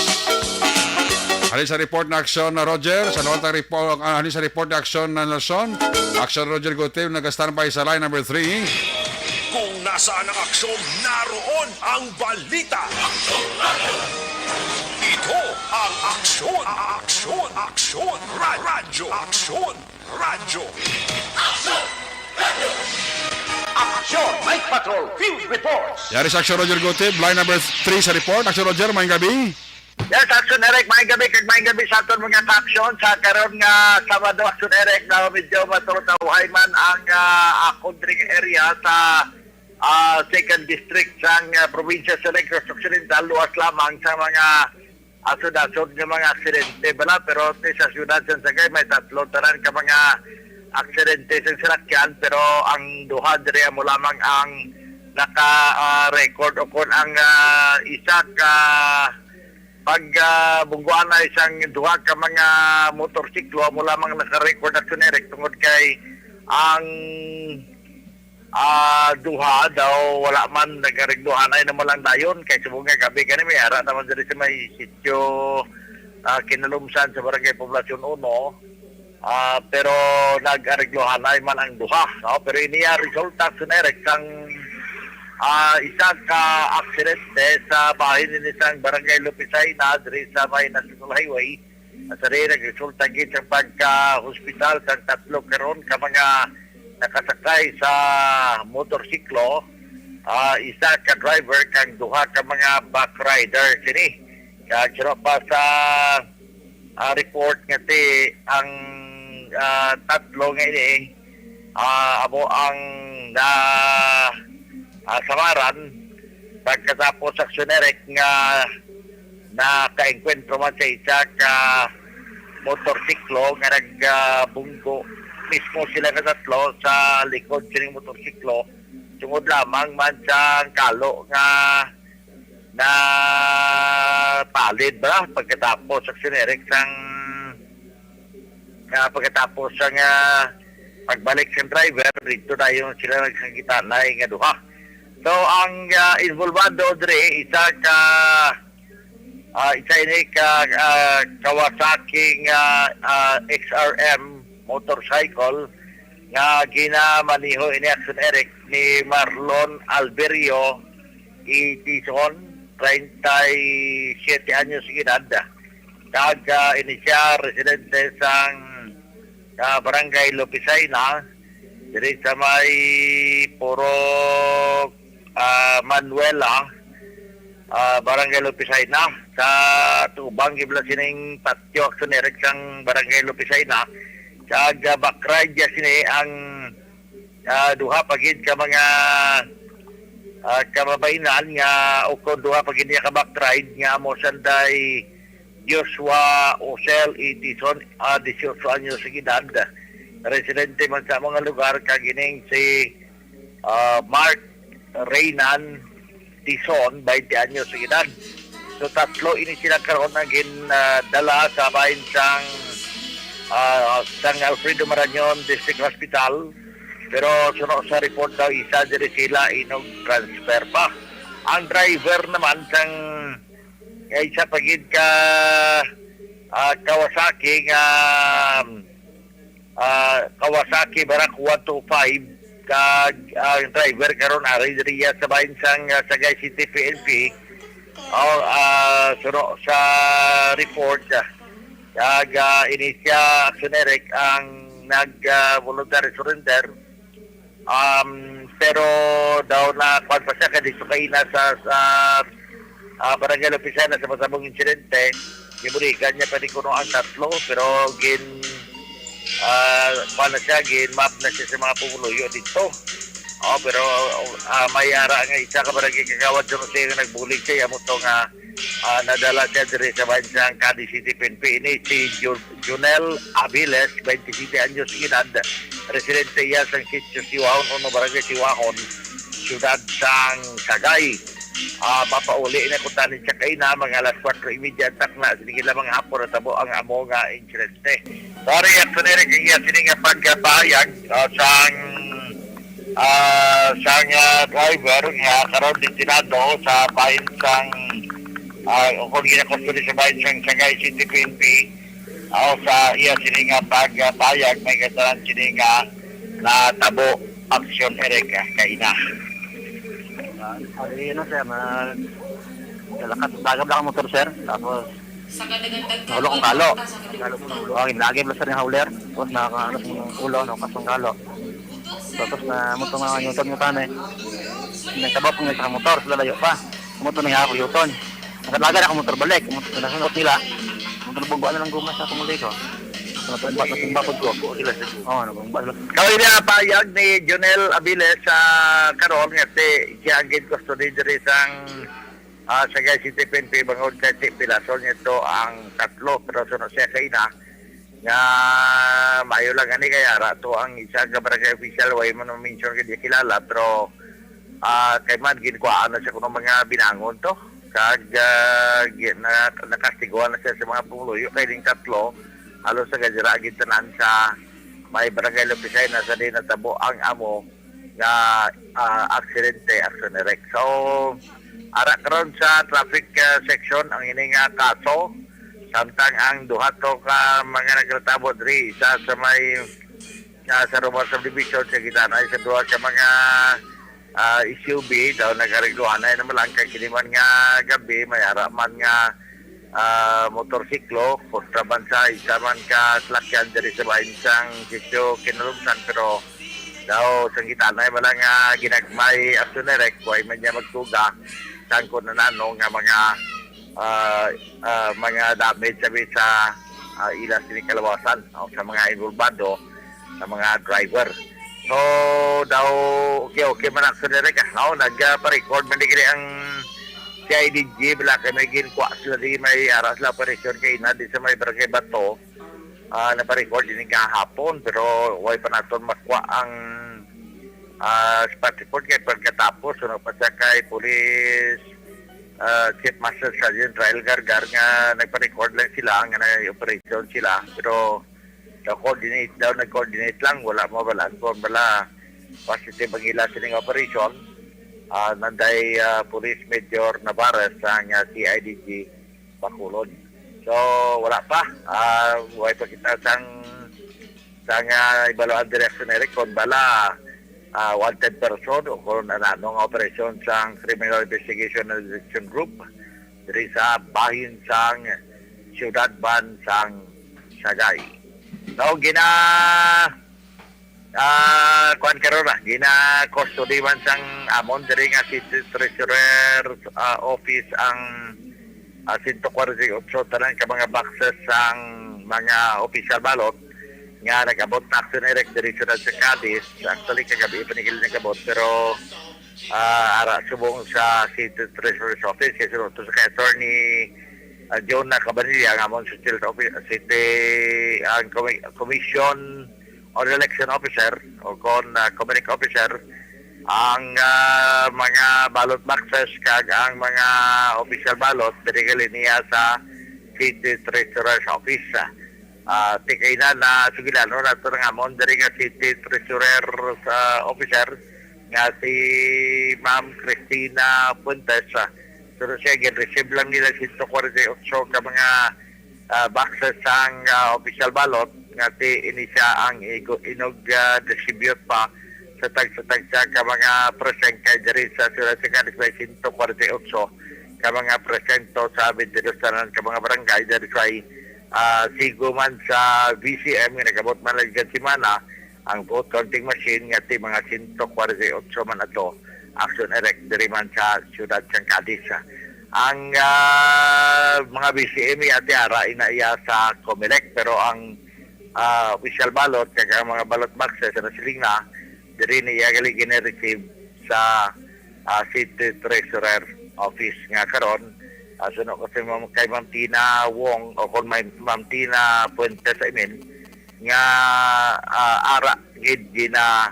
Halin sa report na Aksyon na Roger, sa nawantang report, ah, halin sa report na Aksyon na Nelson. Aksyon Roger Gutib, nag-standby sa line number three. Kung nasaan ang aksyon, naroon ang balita. Ito ang Aksyon, Aksyon, Aksyon, Ra-, Radyo Aksyon. Radyo. Aksyon! Night Patrol Field Reports. Yari sa Aksyon Roger Gutib, line number three sa report. Aksyon Roger, maayong gabi. Yes, Aksyon Eric, maayong gabi kag maayong gabi sa aton mga ka-aksyon sa karon nga Sabado. Aksyon Eric, na medyo maturutawhay man ang, ah, akon diri nga area sa, ah, second district sang, ah, probinsya sa Negros Occidental, luwas lamang sa mga asod-asod nga mga aksidente bala, pero ti sa siyudad sang Sagay may tatlo tanan ka mga aksidente sa sinakyan, pero ang duha diri amo lamang ang naka, ah, record, o kon ang, ah, isa ka pag, ah, bungguanay sang duha ka mga motorsiklo amo lamang naka-record, Aksyon Eric, tungod kay ang ah, duha daw wala man nagaregluhanay na man lang dayon, kay subong nga gabi gani may ara naman diri sa may sitio, ah, Kinalumsan sa Barangay Poblacion Uno. Ah, pero nag-aregluhanay man ang duha, no? Pero iniya resulta, Aksyon Eric, sang, ah, isa ka aksidente sa bahin ini sang Barangay Lupisay na diri sa may National Highway. Sa diin nagresulta gid sa pagka-hospital sang tatlo karon ka mga nakasakay sa motorsiklo, ah, isa ka driver kag duha ka mga backrider sini. Kag sino pa sa, ah, report nga ti ang, ah, tatlo nga ini, ah, amo ang na, ah, samaran pagkatapos, Aksyon Eric, nga nakaengkwentro man sa isa ka motorsiklo nga nagabunggo. Mismo sila nga tatlo sa likod sining motorsiklo, tungod lamang man sa kalo nga napalid ba pagkatapos, Aksyon Eric, sang, nga pagkatapos sang, ah, pagbalik sang driver, dito dayon sila nagsanggitanay nga duha. So, ang, ah, involvado diri, isa ka, ah, isa ini ka, ah, Kawasaki nga, ah, X R M motorcycle nga ginamaneho ini, Aksyon Eric, ni Marlon Alberio Itison, treinta y siete anyos edad. Kag, ah, ini siya residente sang, ah, Barangay Lopisaina, diri sa may Purok, ah, Manuela, ah, Barangay Lopisaina, sa tubang gibla sining patio, Aksyon Eric, sang Barangay Lopisaina. Kag, ah, backrider sini ang, ah, duha pa gid ka mga, ah, kababayinan nga, o kon duha pa gid niya ka backrider nga amo sanday Joshua Osel Itison, ah, dieciocho anyos ang edad. Residente man sa mga lugar, kag ining si, ah, Mark Reynan, Tison, twenty anyos ang edad. So, tatlo ini sila karon ang gin, ah, dala sa bahin sang, ah, sang Alfredo Marañon District Hospital. Pero suno sa report daw, isa diri sila inog transfer pa. Ang driver naman sang, eh, isa pa gid ka, ah, Kawasaki nga, ah, Kawasaki Barak one two five, kag ang driver karon ari diri sa bahin sang, ah, Sagay City P N P. Oh, ah, suno sa report, ah, kag, ah, ini siya, Action Eric, ang nag, ah, voluntary surrender. Um, pero daw na kuwan pa siya kay dito kaina sa, sa, ah, barangay opisina sa masabong insidente. Gibuligan niya pa ni kuno ang tatlo, pero gin, ah, kuwan na siya, gin map na siya sa mga pumuluyo dito. Oh, pero, ah, may ara nga isa ka barangay kagawad sa Jose nga nagbulig siya, amo to nga, ah, nadala siya diri sa bahin sang Cadiz City P N P. Ini si Ju-, Junel Aviles, twenty-seven anyos edad, residente iya sang sitio Siwahon uno, barangay Siwahon, siyudad sang Sagay. Ah, mapauli na kuntani siya kaina, mga alas kwatro y media ang takna. Sige lang, mga hapon, natabo ang amo nga insidente. Sorry, Action Eric, ang iya sini nga pagpahayag, ah, sang, ah, sang, ah, driver nga karon detenado sa bahin sang, ah, o kung ginakustodi sa bahin sang Sagay City P N P, ah, sa iya sini nga pagpahayag, may katanan sini nga natabo, Action Eric, ah, kaina. Ah, ano, sir, na, nalakat, bagab lang ang motor, sir. Tapos, Ulo kong kalo. Oh, ginlagay mo sa ring hauler. Tapos na, ano, yung ulo, no, kasong kalo. Tapos na, mo to nga, yung tag mo tanay. Nagtabok nga sa motor, sila layo pa. Mo to nga ako, yuton. Nakalaga na ako motor balik. Mo to, nasunod nila. Mo to, nabungguan na lang guma sa akong ulo ko. Natumba, natumba po ko. Oo, sila, sila. Oo, nabungguan lang. Kawin niya, payag ni Jonel Abiles sa karon nga si siya ang gid custody diri sang, ah, Sagay City P N P bangod kay ti-, pilason niya to ang tatlo, pero suno siya kaina nga maayo lang ani kay ara to ang isa ka barangay official, way man mention kay di kilala, pero, ah, kay man ginkuhaan na siya kuno mga binangon to. Kag, ah, gi-, na-, nakastiguan na siya sa mga pumuluyo kay ning tatlo, halos sa gadira gid tanan sa may barangay Lupisena sa di natabo ang amo nga, ah, aksidente, Action Eric. So, ara karon sa traffic, ah, section ang ini nga kaso, samtang ang duha to ka mga nagreklamo diri, isa sa may, ah, sa Roman Subdivision, sa gitana sa duha ka mga, ah, S U V, daw nagaregluhan na naman lang kay kini man nga gabi, may ara man nga ah, motorsiklo, kontra man sa isa man ka salakyan diri sa bahin sang sitio Kinalumsan, pero daw sang gitanay man lang nga ginagmay, Action Eric, way man niya magtuga sang kun ano nga mga, ah, ah, mga damage sabi sa, ah, ila sini kalawasan o sa mga involbado sa mga driver. So, daw, okay, okay man, Action Eric, ah. No, nagpa-record man di gini ang C I D G, bala kay may ginkuha sila di, may ara sila operasyon kay na di sa may barangay Bato. Ah, napa-record ini kahapon, pero way pa naton makuha ang, ah, spot report kay pagkatapos, ano pa siya kay Police, ah, Chief Master Sergeant Rael Gargar nga nagpa-record lang sila nga nag-operasyon sila, pero daw coordinate, daw nag-coordinate lang, wala mo bala kung bala positive ang ila sining operation. Ah, nanday, ah, Police Major Navarez ang, ah, C I D G Bacolod. So, wala pa. Ah, way pa kita sang, sang, ah, ibaluan direksyon na kung bala, ah, wanted person o kung ano nga operasyon sang Criminal Investigation and Detection Group diri sa bahin sang siyudad man sang Sagay. No, gina, ah, kuan karon na, gina-custody man sang amon diri nga City Treasurer, ah, Office ang, ah, sento kwarenta y ocho tanan ka mga boxes sang mga official ballot nga nag-abot na, Action Eric, diri sa Cadiz. Actually, kagabi pa ni nag-abot, pero ah, ara subong sa City Treasurer's Office, kay suno to sa kay Attorney, ah, Jonah Cabanilla, nga amon sa City Office, City, ang Commi-, Commission on Election Officer o kon, ah, Comelec Officer, Ang, ah, mga ballot boxes kag ang mga official ballot diri gali niya sa City Treasurer's Office. Ah, tikay na, na sugilanon nato nga amon diri nga City Treasurer sa officer nga si Ma'am Christina Fuentes. Ah, pero siya, gin-receive lang nila sento kwarenta y ocho ka mga, ah, boxes sang, ah, official ballot nga ti ini siya ang igo-, inog, ah, distribute pa sa tagsa-tagsa ka mga precinct kay diri sa Ciudad Sangkadis may sento kwarenta y ocho ka mga presinto sa twenty-two tanan ka mga barangay. That is why, ah, sigo man sa V C M nga nagabot man lang gid semana ang vote counting machine nga ti mga sento kwarenta y ocho man ato, Action Erek, diri man sa siyudad sang Cadiz. Ang, ah, mga V C M iya ti ara ina iya sa Comelec, pero ang, ah, official ballot kag ang mga ballot boxes na siling na diri niya gali gini-receive sa, ah, City Treasurer Office nga karon, ah, suno ko si Ma'am, kay Ma'am Tina Wong o kung may Ma'am Tina Fuentes, I mean, nga, ah, ara gid gina,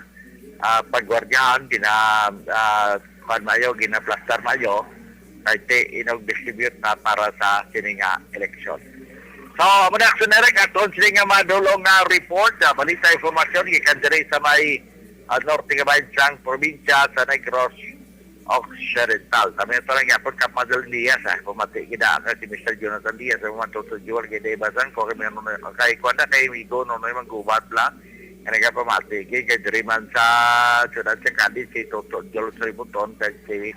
ah, pagwardyahan, gina, ah, kuwan maayo, ginaplastar maayo, kay ti inog distribute na para sa sini nga eleksyon. So, amo na, Action Erek, aton sini nga madulong nga report, ah, balita, impormasyon gikan diri sa may, ah, norte nga bahin sang probinsya sa Negros Occidental. Kami ito lang yapon kap Madalyn Diaz, ah, pamati gid ang si Mister Jonathan Diaz, ang mga tuto Jewel kay Dave Bazan, ko kay Mano-, kay kuwan na, kay Migo Nonoy Manggubat la, nga nagapamati gid kay diri man sa siyudad sa Cadiz, si Toto Jol Soy Buton kag si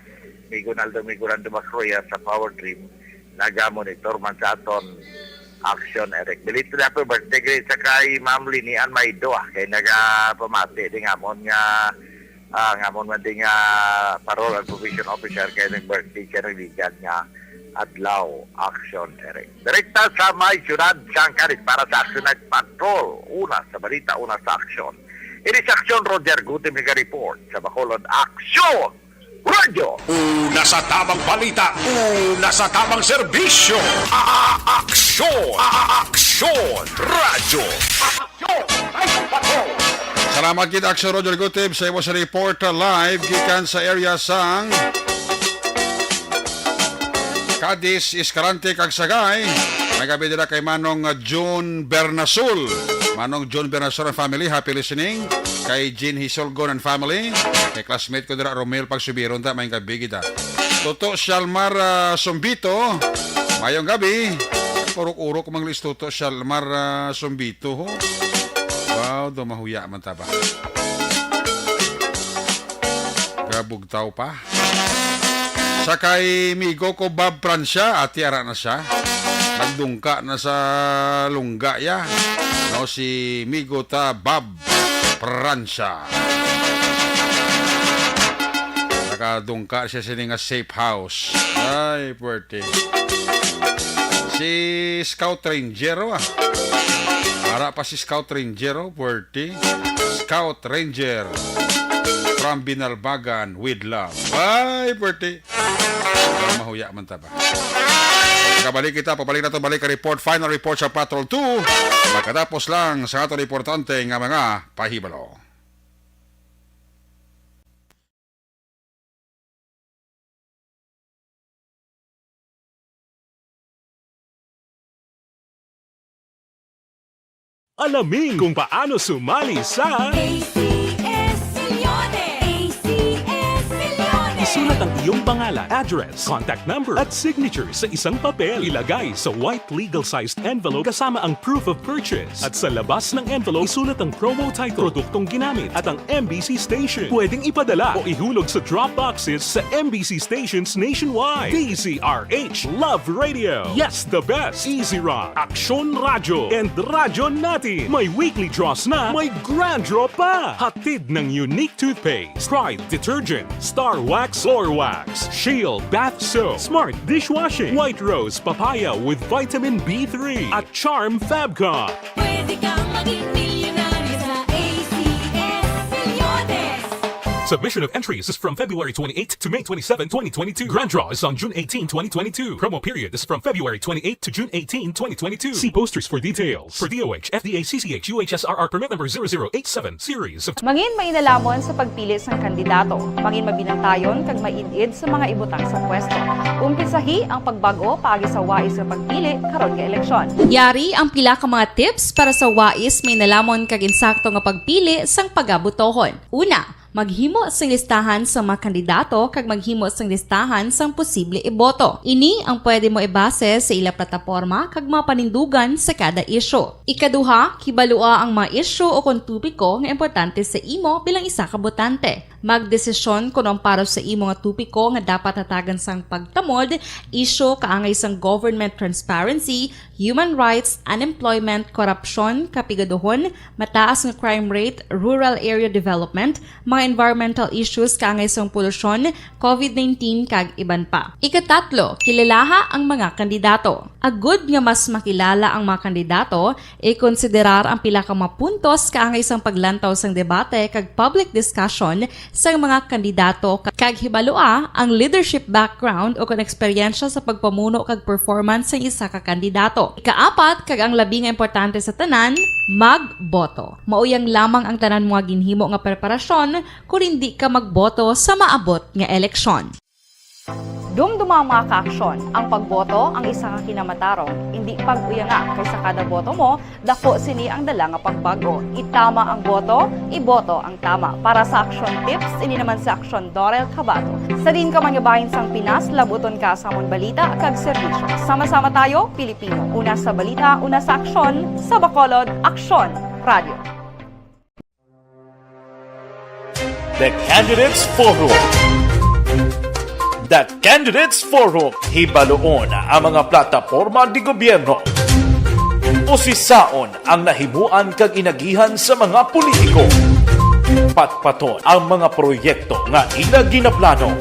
Migo Naldo Migo Nando Macroya sa Power Dream, nagamonitor man sa aton Action Erek. Belated happy birthday gid sa kay Ma'am Linian Maido, ah, kay nagapamati din amon nga, ah, nga amon man din nga parole and probation officer kay nag-birthday siya nagligad nga adlaw, Action Erek. Direkta sa may siyudad sang Cadiz para sa Action Night Patrol. Una sa balita, una sa aksyon. Ini sa aksyon, Roger Gutim nag-report sa Bacolod. Aksyon! Radyo! Una sa tamang balita, una sa tamang serbisyo. A-, a-, aksyon! A-, a-, aksyon! Radyo! Salamat gid, Aksyon Roger Gutib, sa imo sa report, uh, live gikan sa area sang Cadiz, Escalante, kag Sagay. May gabi dira kay Manong, uh, June Bernasul. Manong June Bernasul and family, happy listening. Kay Jean Hisolgon and family. Kay classmate ko dira, Romel Pagsubiron, ta, may gabi kita. Toto Shalmar, uh, Sumbito, mayong gabi. Urok-urok mang lis Toto Shalmar, uh, Sumbito, ho. Wow, do mahuya man ta ba? Gabugtaw pa. Sa kay migo ko Bob Francia, ati ara na siya. Nagdungka na sa lungga ya. No, si migo ta Bob Francia. Nakadungka siya sini nga safe house. Ay, puwerte. Si Scout Ranger, oh, ah. Ara pa si Scout Ranger, oh, puwerte. Scout Ranger from Binalbagan with love. Ay, puwerte. Pero mahuya man ta ba? Kabalik kita, pabalik na to, balik ang report, final report sa Patrol two. Pagkatapos lang sa aton importante nga mga pahibalo. Alamin kung paano sumali sa A C S Millones. A C S Millones. Isulat ang iyong pangalan, address, contact number, at signature sa isang papel. Ilagay sa white legal-sized envelope kasama ang proof of purchase. At sa labas ng envelope, isulat ang promo title, produktong ginamit, at ang M B C station. Pwedeng ipadala o ihulog sa drop boxes sa M B C stations nationwide. D Z R H, Love Radio. Yes, the best. Easy Rock, Aksyon Radyo, and Radyo Natin. May weekly draws na, may grand draw pa. Hatid ng Unique Toothpaste, Pride Detergent, Star Wax Floor Wax, Shield Bath Soap, Smart Dishwashing, White Rose Papaya with Vitamin B three, at Charm Fabcon. Pwede kang maging milyonaryo sa A C S Millones. Submission of entries is from February twenty-eighth to May twenty-seven, twenty twenty-two. Grand draw is on June eighteenth, twenty twenty-two. Promo period is from February twenty-eighth to June eighteenth, twenty twenty-two. See posters for details. For D O H, F D A, C C H, U H S R R permit number zero zero eight seven, series of Mangin mainalamon sa pagpili sang kandidato. Mangin mabinantayon kag maid-id sa mga ibutang sa pwesto. Umpisahi ang pagbag-o paagi sa wais nga pagpili karon nga eleksyon. Yari ang pila ka mga tips para sa wais, mainelamon kag insakto nga pagpili sang pagabotohon. Una, maghimo sing listahan sa mga kandidato kag maghimo sing listahan sang posible iboto. Ini ang pwede mo ibase sa ila plataporma kag mga panindugan sa kada isyu. Ikaduha, kibalua ang mga isyu o kon topiko nga importante sa imo bilang isa ka botante. Magdesisyon kon ang para sa imo nga topiko nga dapat hatagan sang pagtamod, isyu kaangay sang government transparency, human rights, unemployment, korupsyon, kapigaduhon, mataas nga crime rate, rural area development, mga environmental issues kaangay sang polusyon, covid nineteen, kag iban pa. Ikatatlo, kilalaha ang mga kandidato. Agud nga mas makilala ang mga kandidato, ikonsiderar ang pila ka mga puntos kaangay sang paglantaw sang debate kag public discussion sang mga kandidato, kag hibalua ang leadership background o kon eksperyensya sa pagpamuno kag performance sang isa ka kandidato. Ikaapat, kag ang labi nga importante sa tanan, magboto. Mauyang lamang ang tanan mo nga ginhimo nga preparasyon kon indi ka magboto sa maabot nga eleksyon. Dumduma ang mga kaaksyon. Ang pagboto ang isa ka kinamatarong. Indi pag-uyanga, kay sa kada boto mo, dako sini ang dala nga pagbago. Itama ang boto, iboto ang tama. Para sa Aksyon Tips, ini naman si Aksyon Dorel Cabato. Sa diin ka man nga bahin sang Pinas, labuton ka sa amon balita kag serbisyo. Sama-sama tayo, Pilipino. Una sa balita, una sa aksyon, sa Bacolod, Aksyon Radio. The Candidates Forum. The Candidates Forum, hibaluon ang mga plataporma di gobyerno. Usisaon ang nahimuan kag inagihan sa mga politiko. Patpaton ang mga proyekto nga ila ginaplano.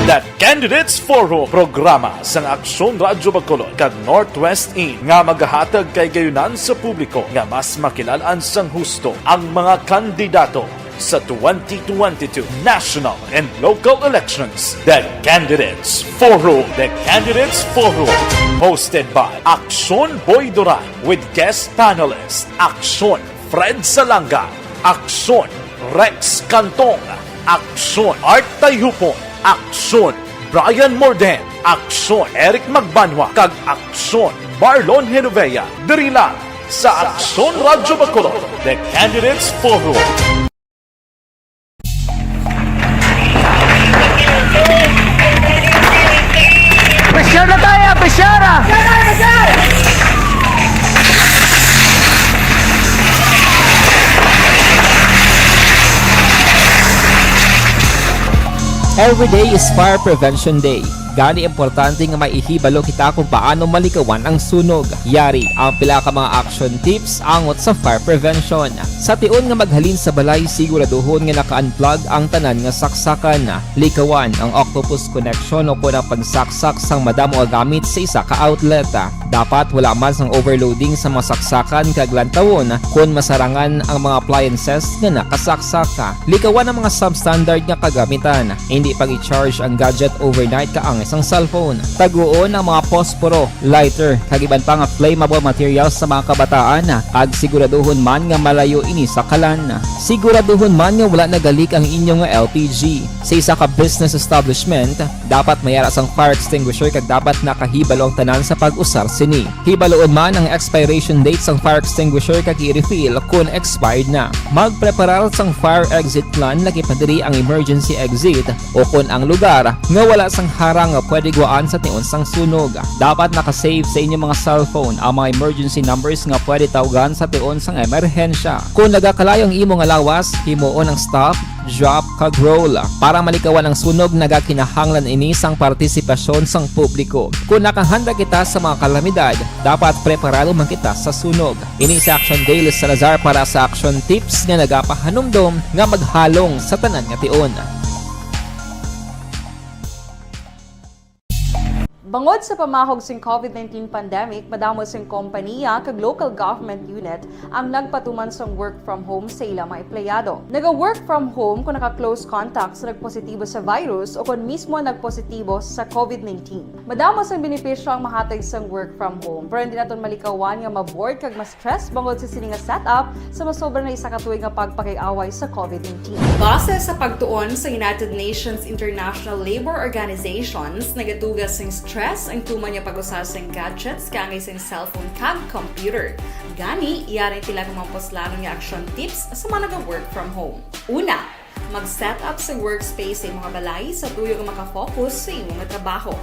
The Candidates Forum, programa sang Aksyon Radyo Bacolod kag Northwest In nga magahatag kay gayunan sa publiko nga mas makilalan sang husto ang mga kandidato sa twenty twenty-two national and local elections. The Candidates Forum. The Candidates Forum, hosted by Aksyon Boy Duran with guest panelist Aksyon Fred Salanga, Aksyon Rex Cantong, Aksyon Art Tayhupon, Aksyon Brian Morden, Aksyon Eric Magbanwa, kag Aksyon Marlon Genovea, diri lang sa Aksyon Radyo Bacolod, The Candidates Forum. Pressure na tayo, pressure! Every day is Fire Prevention Day. Gani, importante nga maihibalo kita kung paano malikawan ang sunog. Yari ang pila ka mga action tips angot sa fire prevention. Sa tion nga maghalin sa balay, siguraduhon nga naka-unplug ang tanan nga saksakan. Likawan ang octopus connection o kon ang pagsaksak sang madamo nga gamit sa isa ka outlet. Dapat wala man sang overloading sa mga saksakan kag lantawon kon masarangan ang mga appliances nga nakasaksak. Likawan ang mga substandard nga kagamitan. Indi pag-i-charge ang gadget overnight kaangay sang cellphone. Taguon ang mga posporo, lighter, kag iban pa nga flammable materials sa mga kabataan, kag siguraduhon man nga malayo ini sa kalan. Siguraduhon man nga wala nagalik ang inyo nga L P G. Sa isa ka business establishment, dapat may ara sang fire extinguisher kag dapat nakahibalo ang tanan sa pag-usar sini. Hibaluon man ang expiration date sang fire extinguisher kag i-refill kon expired na. Magpreparar sang fire exit plan, lakip na diri ang emergency exit o kon ang lugar nga wala sang harang nga pwede guwaan sa tion sang sunog. Dapat naka-save sa inyo mga cellphone ang mga emergency numbers nga pwede tawgan sa tion sang emerhensya. Kon nagakalayo ang imo nga lawas, himuon ang stop, drop, kag roll. Para malikawan ang sunog, nagakinahanglan ini sang partisipasyon sang publiko. Kon nakahanda kita sa mga kalamidad, dapat preparado man kita sa sunog. Ini si Action Dale Salazar para sa Action Tips nga nagapahanumdom nga maghalong sa tanan nga tion. Bangod sa pamahog sing COVID nineteen pandemic, madamo sing kompaniya kag local government unit ang nagpatuman sang work from home sa ila mga empleyado. Naga-work from home kung naka-close contact sa nagpositibo sa virus o kon mismo nagpositibo sa COVID nineteen. Madamo sang benepisyo ang mahatag sang work from home, pero hindi naton malikawan nga ma-bored kag ma-stress bangod sa sini nga setup sa masobra na isa ka tuig nga pagpakig-away sa COVID nineteen. Base sa pagtuon sa United Nations International Labour Organizations, nagatuga sing stress ang tuman nga pag-usa sing gadgets kaangay sing cellphone kag computer. Gani, yari ang pila ka mga puslanon nga action tips sa mga naga-work from home. Una, mag-set up sa workspace sa imong balay sa tuyo nga makafocus sa imong trabaho.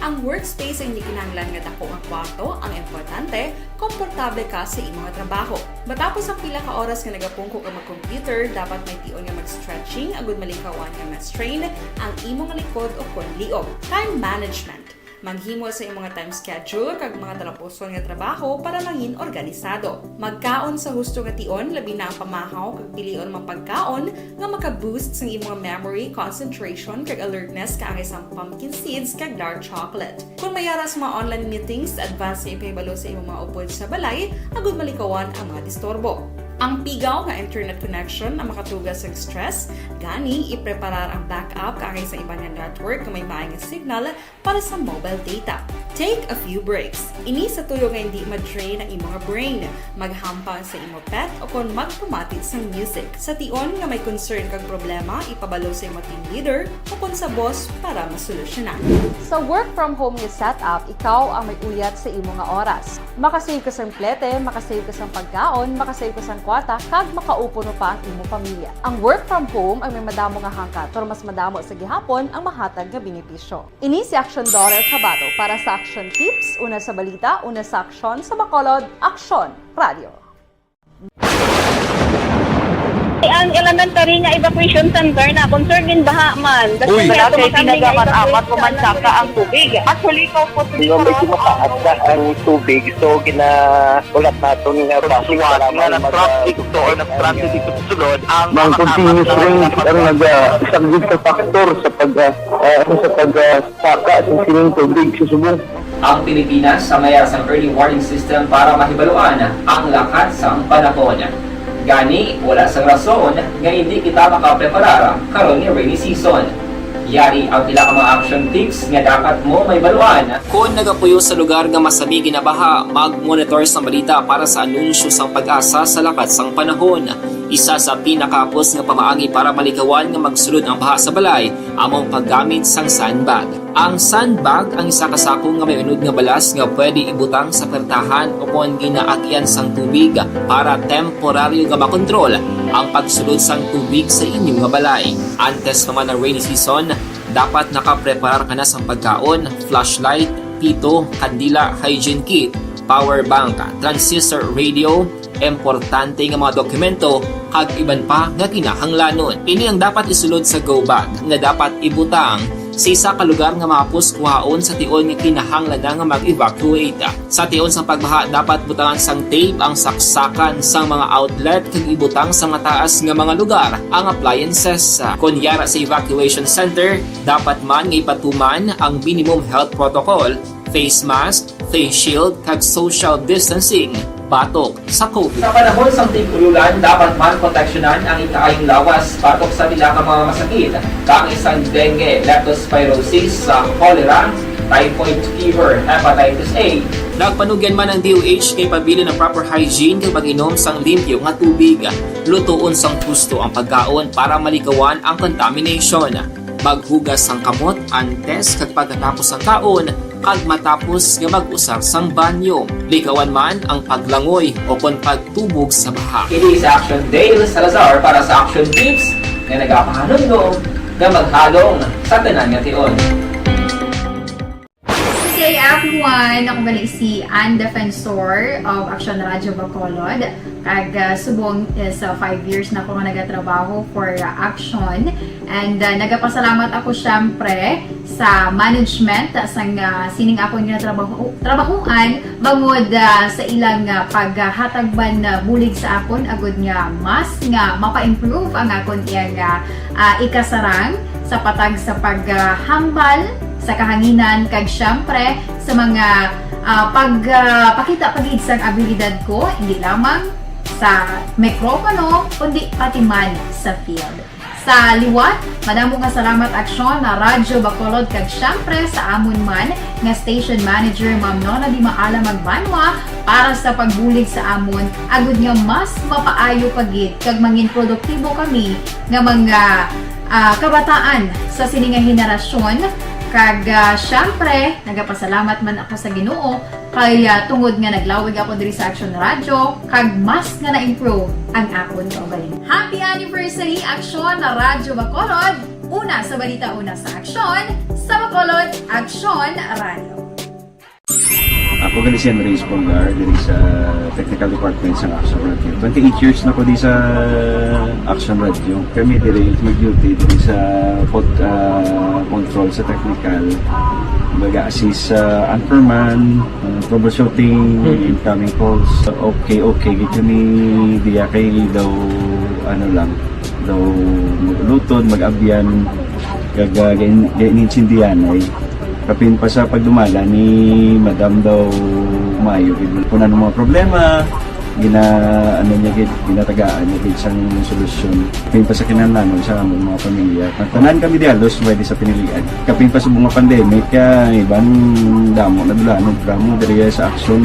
Ang workspace ay hindi kinahanglan nga dako nga kwarto ang importante, komportable ka sa imong trabaho. Matapos ang pila ka oras nga nagapungko ka mag-computer, dapat may tion nga mag-stretching agud malikawan nga ma-strain ang imong likod o kon liog. Time management. Maghimo sa imong time schedule kag mga talapuson nga trabaho para mangin organisado. Magkaon sa husto nga tion, labi na ang pamahaw kag pilion mga pagkaon nga maka-boost sang imong memory, concentration, kag alertness kaangay sang pumpkin seeds kag dark chocolate. Kung may ara sa mga online meetings, advance nga ipahibalo sa imong mga upod sa balay agud malikawan ang mga disturbo. Ang pigaw nga internet connection ang makatuga sa stress, gani ipreparar ang backup kaangay sa iban nga network nga may maay nga signal para sa mobile data. Take a few breaks. Ini sa tuyo nga hindi ma-drain ang imong brain. Maghampang sa imo pet o kon magpamati sang music. Sa tion nga may concern kag problema, ipabalo sa imo team leader o kon sa boss para masolusyonan. Sa work from home nga setup, ikaw ang may uyat sa imo nga oras. Makasave ka sang plete, makasave ka sang pagkaon, makasave ka sang kwarta, kag makaupo pa ang imo pamilya. Ang work from home ang may madamo nga hangkat, pero mas madamo sa gihapon ang mahatag nga benepisyo. Ini si Action Daughter Kabato para sa Action Tips, una sa balita, una sa aksyon, sa Bacolod, Aksyon Radio. Ang elementary nga evacuation center na concern din baha man. Uy, wala kay tinaga man amat ko man saka ang tubig. Actually, ko po. Medyo mataas na ang tubig, so ginaulat naton nga basi nga nag-traffic to or nag-transit dito sa sulod ang mga continuous rains ang nag-, ah, isang big factor sa pag, ah, ah, sa pag, ah, saka sa sining tubig sa subong. Ang Pilipinas ang may sang early warning system para mahibaluan ang lakat sang panahon. Gani, wala sang rason nga hindi kita makapreparar karon nga rainy season. Yari ang pila ka mga action tips nga dapat mo mahibaluan. Kon nagapuyo sa lugar nga masami ginabaha, mag-monitor sang balita para sa anunsyo sang PAGASA sa lakat sang panahon. Isa sa pinakahapos nga pamaagi para malikawan nga magsulod ang baha sa balay amo ang paggamit sang sandbag. Ang sandbag ang isa ka sako nga may unod nga balas nga pwede ibutang sa pertahan o kon ginaagian sang tubig para temporaryo nga makontrol ang pagsulod sang tubig sa inyo nga balay. Antes pa man ang rainy season, dapat nakapreparar ka na sang pagkaon, flashlight, pito, kandila, hygiene kit, power bank, transistor radio, importante nga mga dokumento, kag iban pa nga kinahanglanon. Ini ang dapat isulod sa go bag nga dapat ibutang sa isa ka lugar nga mahapos kuhaon sa tion nga kinahanglan na nga mag-evacuate. Sa tion sang pagbaha, dapat butangan sang tape ang saksakan sang mga outlet kag ibutang sa mataas nga mga lugar ang appliances. Kon yara sa evacuation center, dapat man nga ipatuman ang minimum health protocol, face mask, face shield, kag social distancing batok sa COVID. Sa panahon sang tig-ulolan, dapat man proteksyonan ang ikaayong lawas batok sa pila ka mga masakit, kaangay sang dengue, leptospirosis, sa cholera, typhoid fever, hepatitis A. Nagpanugyan man ang D O H kay pabilin ang proper hygiene kag pag-inom sang limpyo nga tubig. Lutoon sang husto ang pagkaon para malikawan ang contamination. Maghugas sang kamot antes kag pagkatapos sang kaon kag matapos nga mag-usar sang banyo. Likawan man ang paglangoy o kon pagtubog sa baha. Ini si Action Dale Salazar para sa Action Tips nga nagapahanumdom nga maghalong sa tanan nga tion. Good day, everyone! Ako gali si Ann Defensor of Action Radio Bacolod. Kag, ah, subong is, ah, five years na ako nga nagatrabaho for, ah, Action. And, ah, nagapasalamat ako, syempre, sa management, ah, sang, ah, sining akon nga trabaho, trabahoan, bangod, ah, sa ilang, ah, paghatag man, ah, bulig sa akon, agud nga mas nga mapa-improve ang akon iyang, ah, ah, ikasarang sa patag sa paghambal sa kahanginan, kag siyempre sa mga, ah, pag, ah, pakita pa gid sang abilidad ko, hindi lamang sa mikropono, kundi pati man sa field. Sa liwat, madamo nga salamat, Aksyon, na Radyo Bacolod, kag siyempre sa amon man nga station manager, Ma'am Nona Di Maala Magbanwa, para sa pagbulig sa amon, agud nga mas mapaayo pa gid kag mangin produktibo kami nga mga, ah, kabataan sa sini nga henerasyon. Kag, ah, siyempre, nagapasalamat man ako sa Ginoo kay, ah, tungod nga naglawig ako diri sa Aksyon Radyo, kag mas nga na-improve ang akon kaugalingon. Happy anniversary, Aksyon Radyo Bacolod! Una sa balita, una sa aksyon, sa Bacolod, Aksyon Radyo. Ako gali si Andres Polgar, diri sa technical department sa Aksyon Radyo. Twenty-eight years na ko di sa Aksyon Radyo. Kami diri mag-duty diri sa pod-, ah, control sa technical. Mag-assist sa anchorman, ah, troubleshooting, Mm. incoming calls. Okay, okay. Gid kami diya kay daw, ano lang, daw mag-ulutod, mag-abyan, kag, ah, gain-, gain-, insindihan ay kapin pa sa pagdumala ni Madam daw maayo gid. Kung ano mga problema, gina-, ano niya gid, ginatagaan niya gid sang solusyon. Kapin pa sa kinahanglanon sa among mga pamilya. Ang tanan kami di halos pwede sa pinilian. Kapin pa sa mga pandemic, kaya iban damo na dulanog kamo diri sa aksyon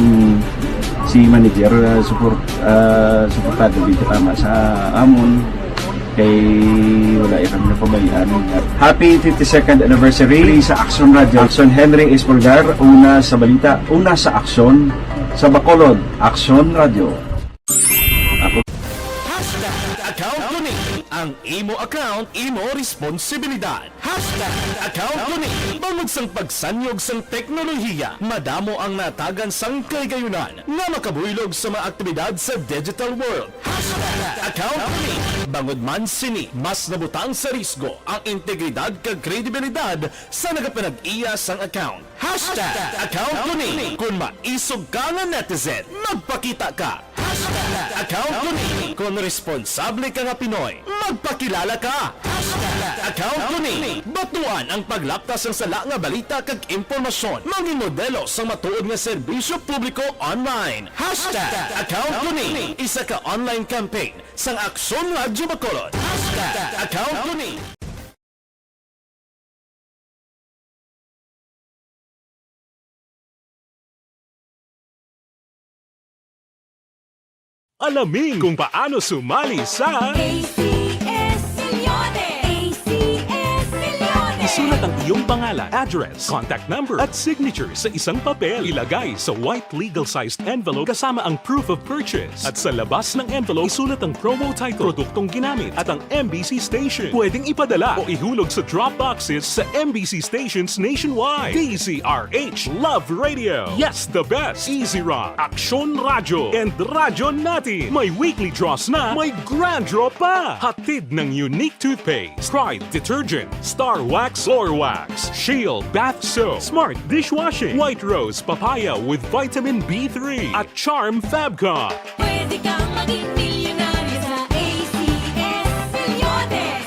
si manager, ah, support, ah, suportado gid katama sa amon. Kay wala ya kami napabayaan. Happy fifty-second anniversary sa Aksyon Radyo. Aksyon Henry Espolgar, una sa balita, una sa aksyon, sa Bacolod, Aksyon Radyo. Ako Hashtag account ko ni. Ang imo account, imo responsibilidad. Hashtag account ko ni. Bangod sang pagsanyog sang teknolohiya, madamo ang natagan sang kahigayonan nga makabuylog sa mga aktibidad sa digital world. Hashtag account ko ni. Bangod man sini, mas nabutang sa risgo ang integridad kag kredibilidad sa nagapanag-iya sang account. Hashtag account ko ni. Kung maisog ka nga netizen, magpakita ka. Hashtag account ko ni. Kung responsable ka nga Pinoy, magpakilala ka. Hashtag account ko ni. Batuan ang paglapta sang sala nga balita kag impormasyon. Mangin modelo sang matuod nga serbisyo publiko online. Hashtag account ko ni. Isa ka online campaign sang Aksyon Radyo Bacolod. Hashtag account ko ni. Alamin kung paano sumali sa A C S Millones! A C S Millones! Isulat ang iyong pangalan, address, contact number, at signature sa isang papel. Ilagay sa white legal-sized envelope kasama ang proof of purchase. At sa labas ng envelope, isulat ang promo title, produktong ginamit, at ang M B C station. Pwedeng ipadala o ihulog sa drop boxes sa M B C stations nationwide. D Z R H Love Radio. Yes, the best. Easy Rock. Aksyon Radyo and Radyo Natin. May weekly draws na, may grand draw pa. Hatid ng Unique Toothpaste, Pride Detergent, Star Wax, Floor Wax, Shield Bath Soap, Smart Dishwashing, White Rose Papaya with Vitamin B three, at Charm Fabcon. Pwede kang maging milyonaryo sa A C S Millones.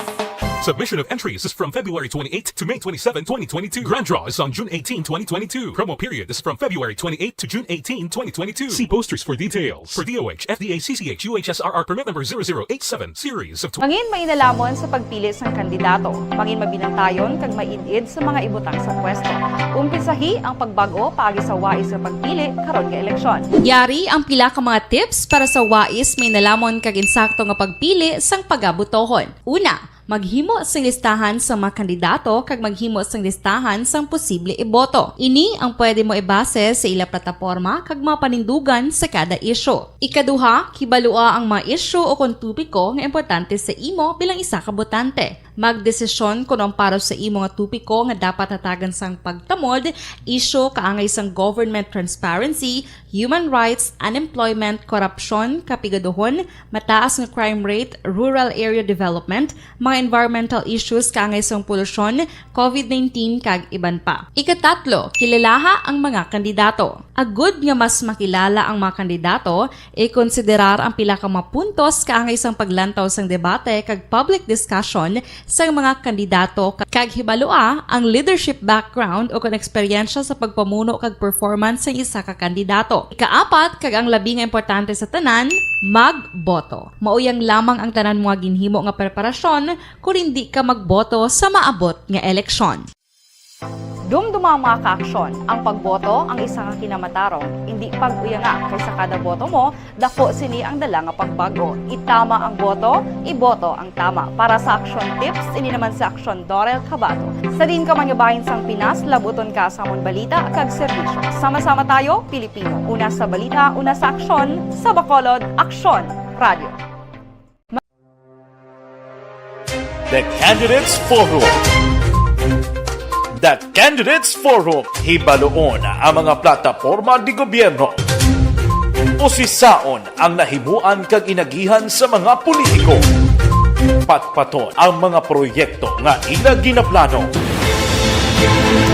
Submission of entries is from February twenty-eighth to May twenty-seven, twenty twenty-two. Grand draw is on June eighteen, twenty twenty-two. Promo period is from February twenty-eighth to June eighteen, twenty twenty-two. See posters for details. For D O H, F D A, C C H, U H S R R permit number zero zero eight seven, series of tw- Mangin mainalamon sa pagpili sang kandidato. Mangin mabinantayon kag maid-id sa mga ibutang sa pwesto. Umpisahi ang pagbag-o paagi sa wais nga pagpili karon nga eleksyon. Yari ang pila ka mga tips para sa wais, mainalamon kag insakto nga pagpili sang pagabotohon. Una, maghimo sing listahan sang mga kandidato kag maghimo sing listahan sang posible iboto. Ini ang pwede mo ibase sa ila plataporma kag mga panindugan sa kada isyu. Ikaduha, kibalua ang mga isyu o kon topiko nga importante sa imo bilang isa ka botante. Magdesisyon kon ang para sa imo nga topiko nga dapat hatagan sang pagtamod, isyu kaangay sang government transparency, human rights, unemployment, korupsyon, kapigaduhon, mataas nga crime rate, rural area development, mga environmental issues kaangay sang polusyon, covid nineteen, kag iban pa. Ikatatlo, kilalaha ang mga kandidato. Agud nga mas makilala ang mga kandidato, ikonsiderar ang pila ka mga puntos kaangay sang paglantaw sang debate kag public discussion sang mga kandidato, kag hibalua ang leadership background o kon eksperyensya sa pagpamuno kag performance sang isa ka kandidato. Ikaapat, kag ang labi nga importante sa tanan, magboto. Mauyang lamang ang tanan mga ginhimo nga preparasyon kon indi ka magboto sa maabot nga eleksyon. Dumduma ang mga kaaksyon. Ang pagboto ang isa ka kinamatarong. Indi pag-uyanga, kay sa kada boto mo, dako sini ang dala nga pagbago. Itama ang boto, iboto ang tama. Para sa aksyon tips, ini naman si Aksyon Dorel Cabato. Sa diin ka man nga bahin sang Pinas, labuton ka sa amon balita kag serbisyo. Sama-sama tayo, Pilipino. Una sa balita, una sa aksyon, sa Bacolod, Aksyon Radio. The Candidates Forum. The Candidates Forum. Hibaluon ang mga plataporma di gobyerno. Usisaon ang nahimuan kag inagihan sa mga politiko. Patpaton ang mga proyekto nga ila ginaplano.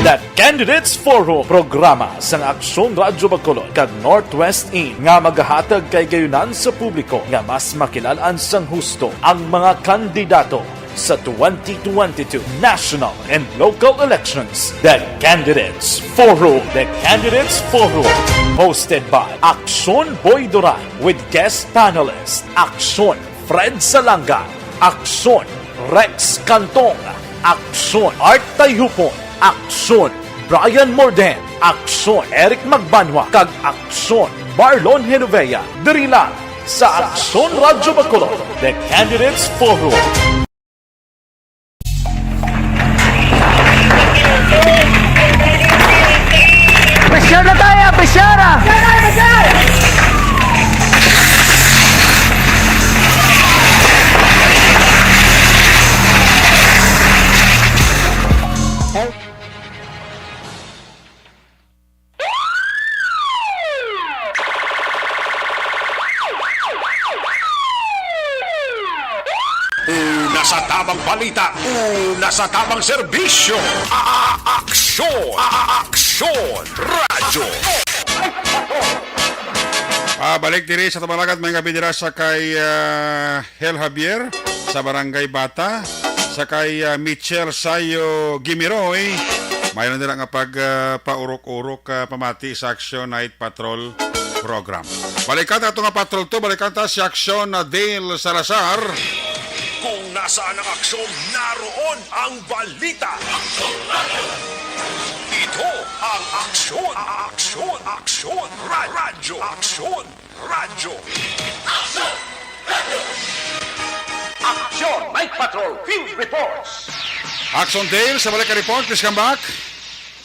The Candidates Forum, programa sang Aksyon Radyo Bacolod kag Northwest In nga magahatag kahigayonan sa publiko nga mas makilal-an sang husto ang mga kandidato sa twenty twenty-two national and local elections. The Candidates Forum. The Candidates Forum, hosted by Aksyon Boy Duran with guest panelist Aksyon Fred Salanga, Aksyon Rex Cantong, Aksyon Art Tayhupon, Aksyon Brian Morden, Aksyon Eric Magbanwa, kag Aksyon Marlon Genovea, diri lang sa Aksyon Radyo Bacolod, The Candidates Forum. Pressure na tayo! Pressure! Una sa tamang balita, una sa tamang serbisyo. A-, a-, aksyon, a-, a-, aksyon, radyo. Ah, balik diri sa Tumalagat, may nga bidira sa kay, ah, Hel Javier sa Barangay Bata, sa kay, ah, Michelle Sayo Gimiroy. Mayroon nila nga pag, ah, paurok-urok, ah, pamati sa Action Night Patrol program. Balikan ta ato nga patrol to, balikan ta si Action na Dale Salazar. Kung nasaan ang aksyon, naroon ang balita. Ito ang Aksyon, Aksyon, Aksyon, Ra-, Radyo, Aksyon, Radyo. Action Night Patrol Field Reports. Action Dale, sa balik ka report, please come back.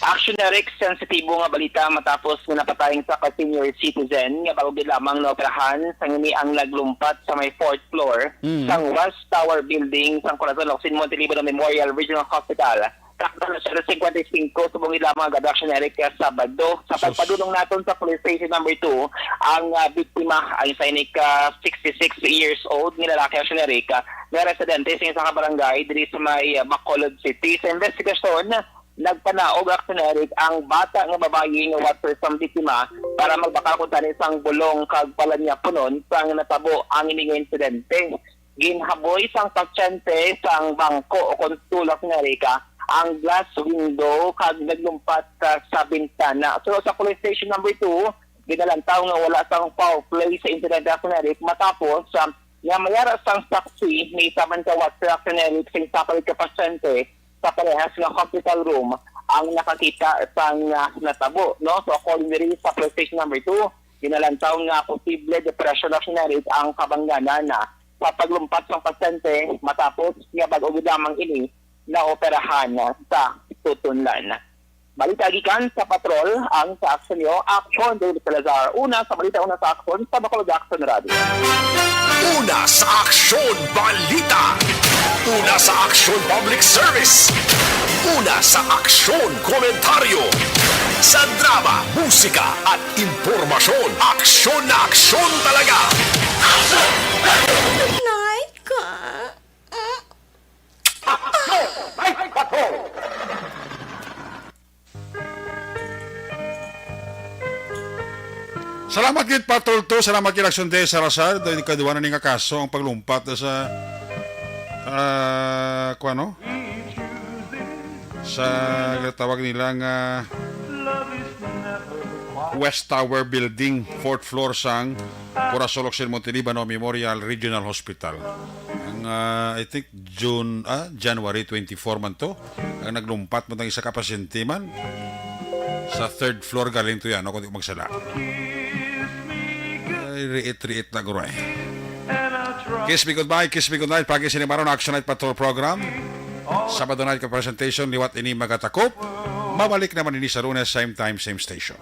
Action Eric, sensitibo nga balita matapos nga napatay ang isa ka senior citizen nga bag-o gid lamang naoperahan, sang ini ang naglumpat sa may fourth floor Mm. sang West Tower Building sang Corazon Locsin Montelibo Memorial Regional Hospital. Takda na siya sa cincuenta y cinco, subong gid lamang nga Action Eric, kaya Sabado. Sa Sus. pagpadulong naton sa Police Station Number two, ang, ah, biktima, ang isa ini ka sixty-six years old nga lalaki, Action Eric, ah, nga residente sa isa ka barangay diri sa may, ah, Bacolod City. Sa investigasyon, nagpanaog, Action Eric, ang bata nga babayi nga watcher sang biktima para magbakal kuntani sang bulong kag palanyaponon sang natabo ang ini nga insidente. Ginhaboy sang pasyente sang bangko o kon tulak nga rika ang glass window kag naglumpat, ah, sa bintana. So, sa Police Station Number two, ginalantaw nga wala sang foul play sa insidente, Action Eric, matapos, ah, nga may ara sang saksi nga isa man ka watcher, Action Eric, sa isa pa ka pasyente sa parehas nga hospital room ang nakakita sang, ah, natabo, no? So, according diri sa Police Station Number two, ginalantaw nga posible depression, Action Eric, ang kabangganan sa paglumpat sang pasyente matapos nga bag-o gid lamang ini naoperahan sa tutunlan. Balita gikan sa patrol, ang sa Aksyon Nyo, Aksyon David Salazar. Una sa balita, una sa aksyon, sa Bacolod Aksyon Radio. Una sa aksyon, balita. Una sa aksyon, public service. Una sa aksyon, komentaryo. Sa drama, musika, at impormasyon, aksyon na aksyon talaga. Night ka. Aksyon! Night Patrol! Salamat gid, Patrol two. Salamat gid, Action Day Salazar. Dahil kadwa na ni nga kaso ang paglumpat sa, ah, kuwan, no? Sa ginatawag nila nga West Tower Building, fourth floor sang Corazon Occidental Monte Libano Memorial Regional Hospital. Ang, ah, I think, June, ah, January twenty-four man to. Ang naglumpat mo tang isa ka pasyente man sa third floor galing to yan, no, kung di ko magsala. Ay, riit-riit na, guro, eh. Kiss Me Goodbye, Kiss Me Goodnight, pagi sini maron Action Night Patrol Program. Sabado night ka presentation, liwat ini magatakop. Mabalik naman ini sa Lunes, same time, same station.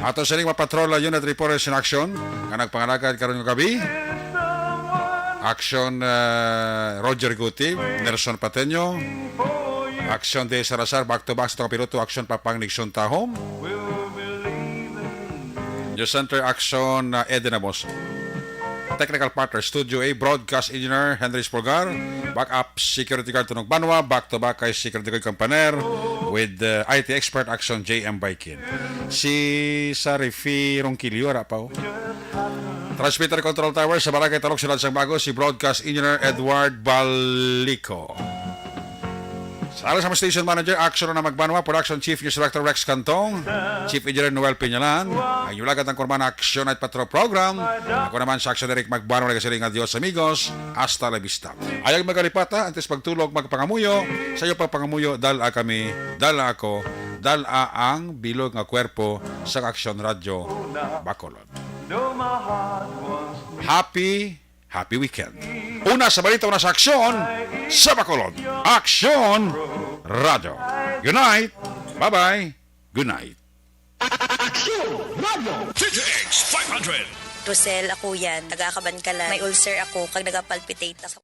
Ato sining mga patrol, uh, unit reporters in action nga nagpangalagad karon nga gabi. Action, uh, Roger Guti, Nelson Pateño. Action Day Salazar, back to back sa tong piloto, Action Papang Nixon Tahom. News Center Action, uh, Eden Aboso. Technical partner, Studio A, broadcast engineer, Henry Spolgar. Backup security guard, Tunog Banwa. Back to back kay security guard Campaner with, uh, I T expert Action, J M Baikin. Si Sarifi Ronquillo, ara pa, oh. Transmitter Control Tower sa Barangay Talok, Siyudad sang Bago, si broadcast engineer Edward Balico. Sa alas sa station manager, Action na Magbanwa, production chief, news director Rex Cantong, chief engineer Noel Piñalan, ang inyong lagad ang kurman Action Night Patrol Program. Ako naman sa Action Eric Magbanwa, nagasiling nga Dios amigos, hasta la vista. Ayaw magalipat, ha, antes pagtulog, magpangamuyo, sa iyo pagpangamuyo, dala kami, dala ako, dala ang bilog nga kwerpo sa Action Radio Bacolod. Happy Happy weekend. Una sa balita, una sa aksyon sa Bacolod. Aksyon Radio. Good night. Bye-bye. Good night. Aksyon Radio. T T X five hundred. Rosel, ako yan. Taga Kabankalan. May ulcer ako, kag nagapalpitate ako.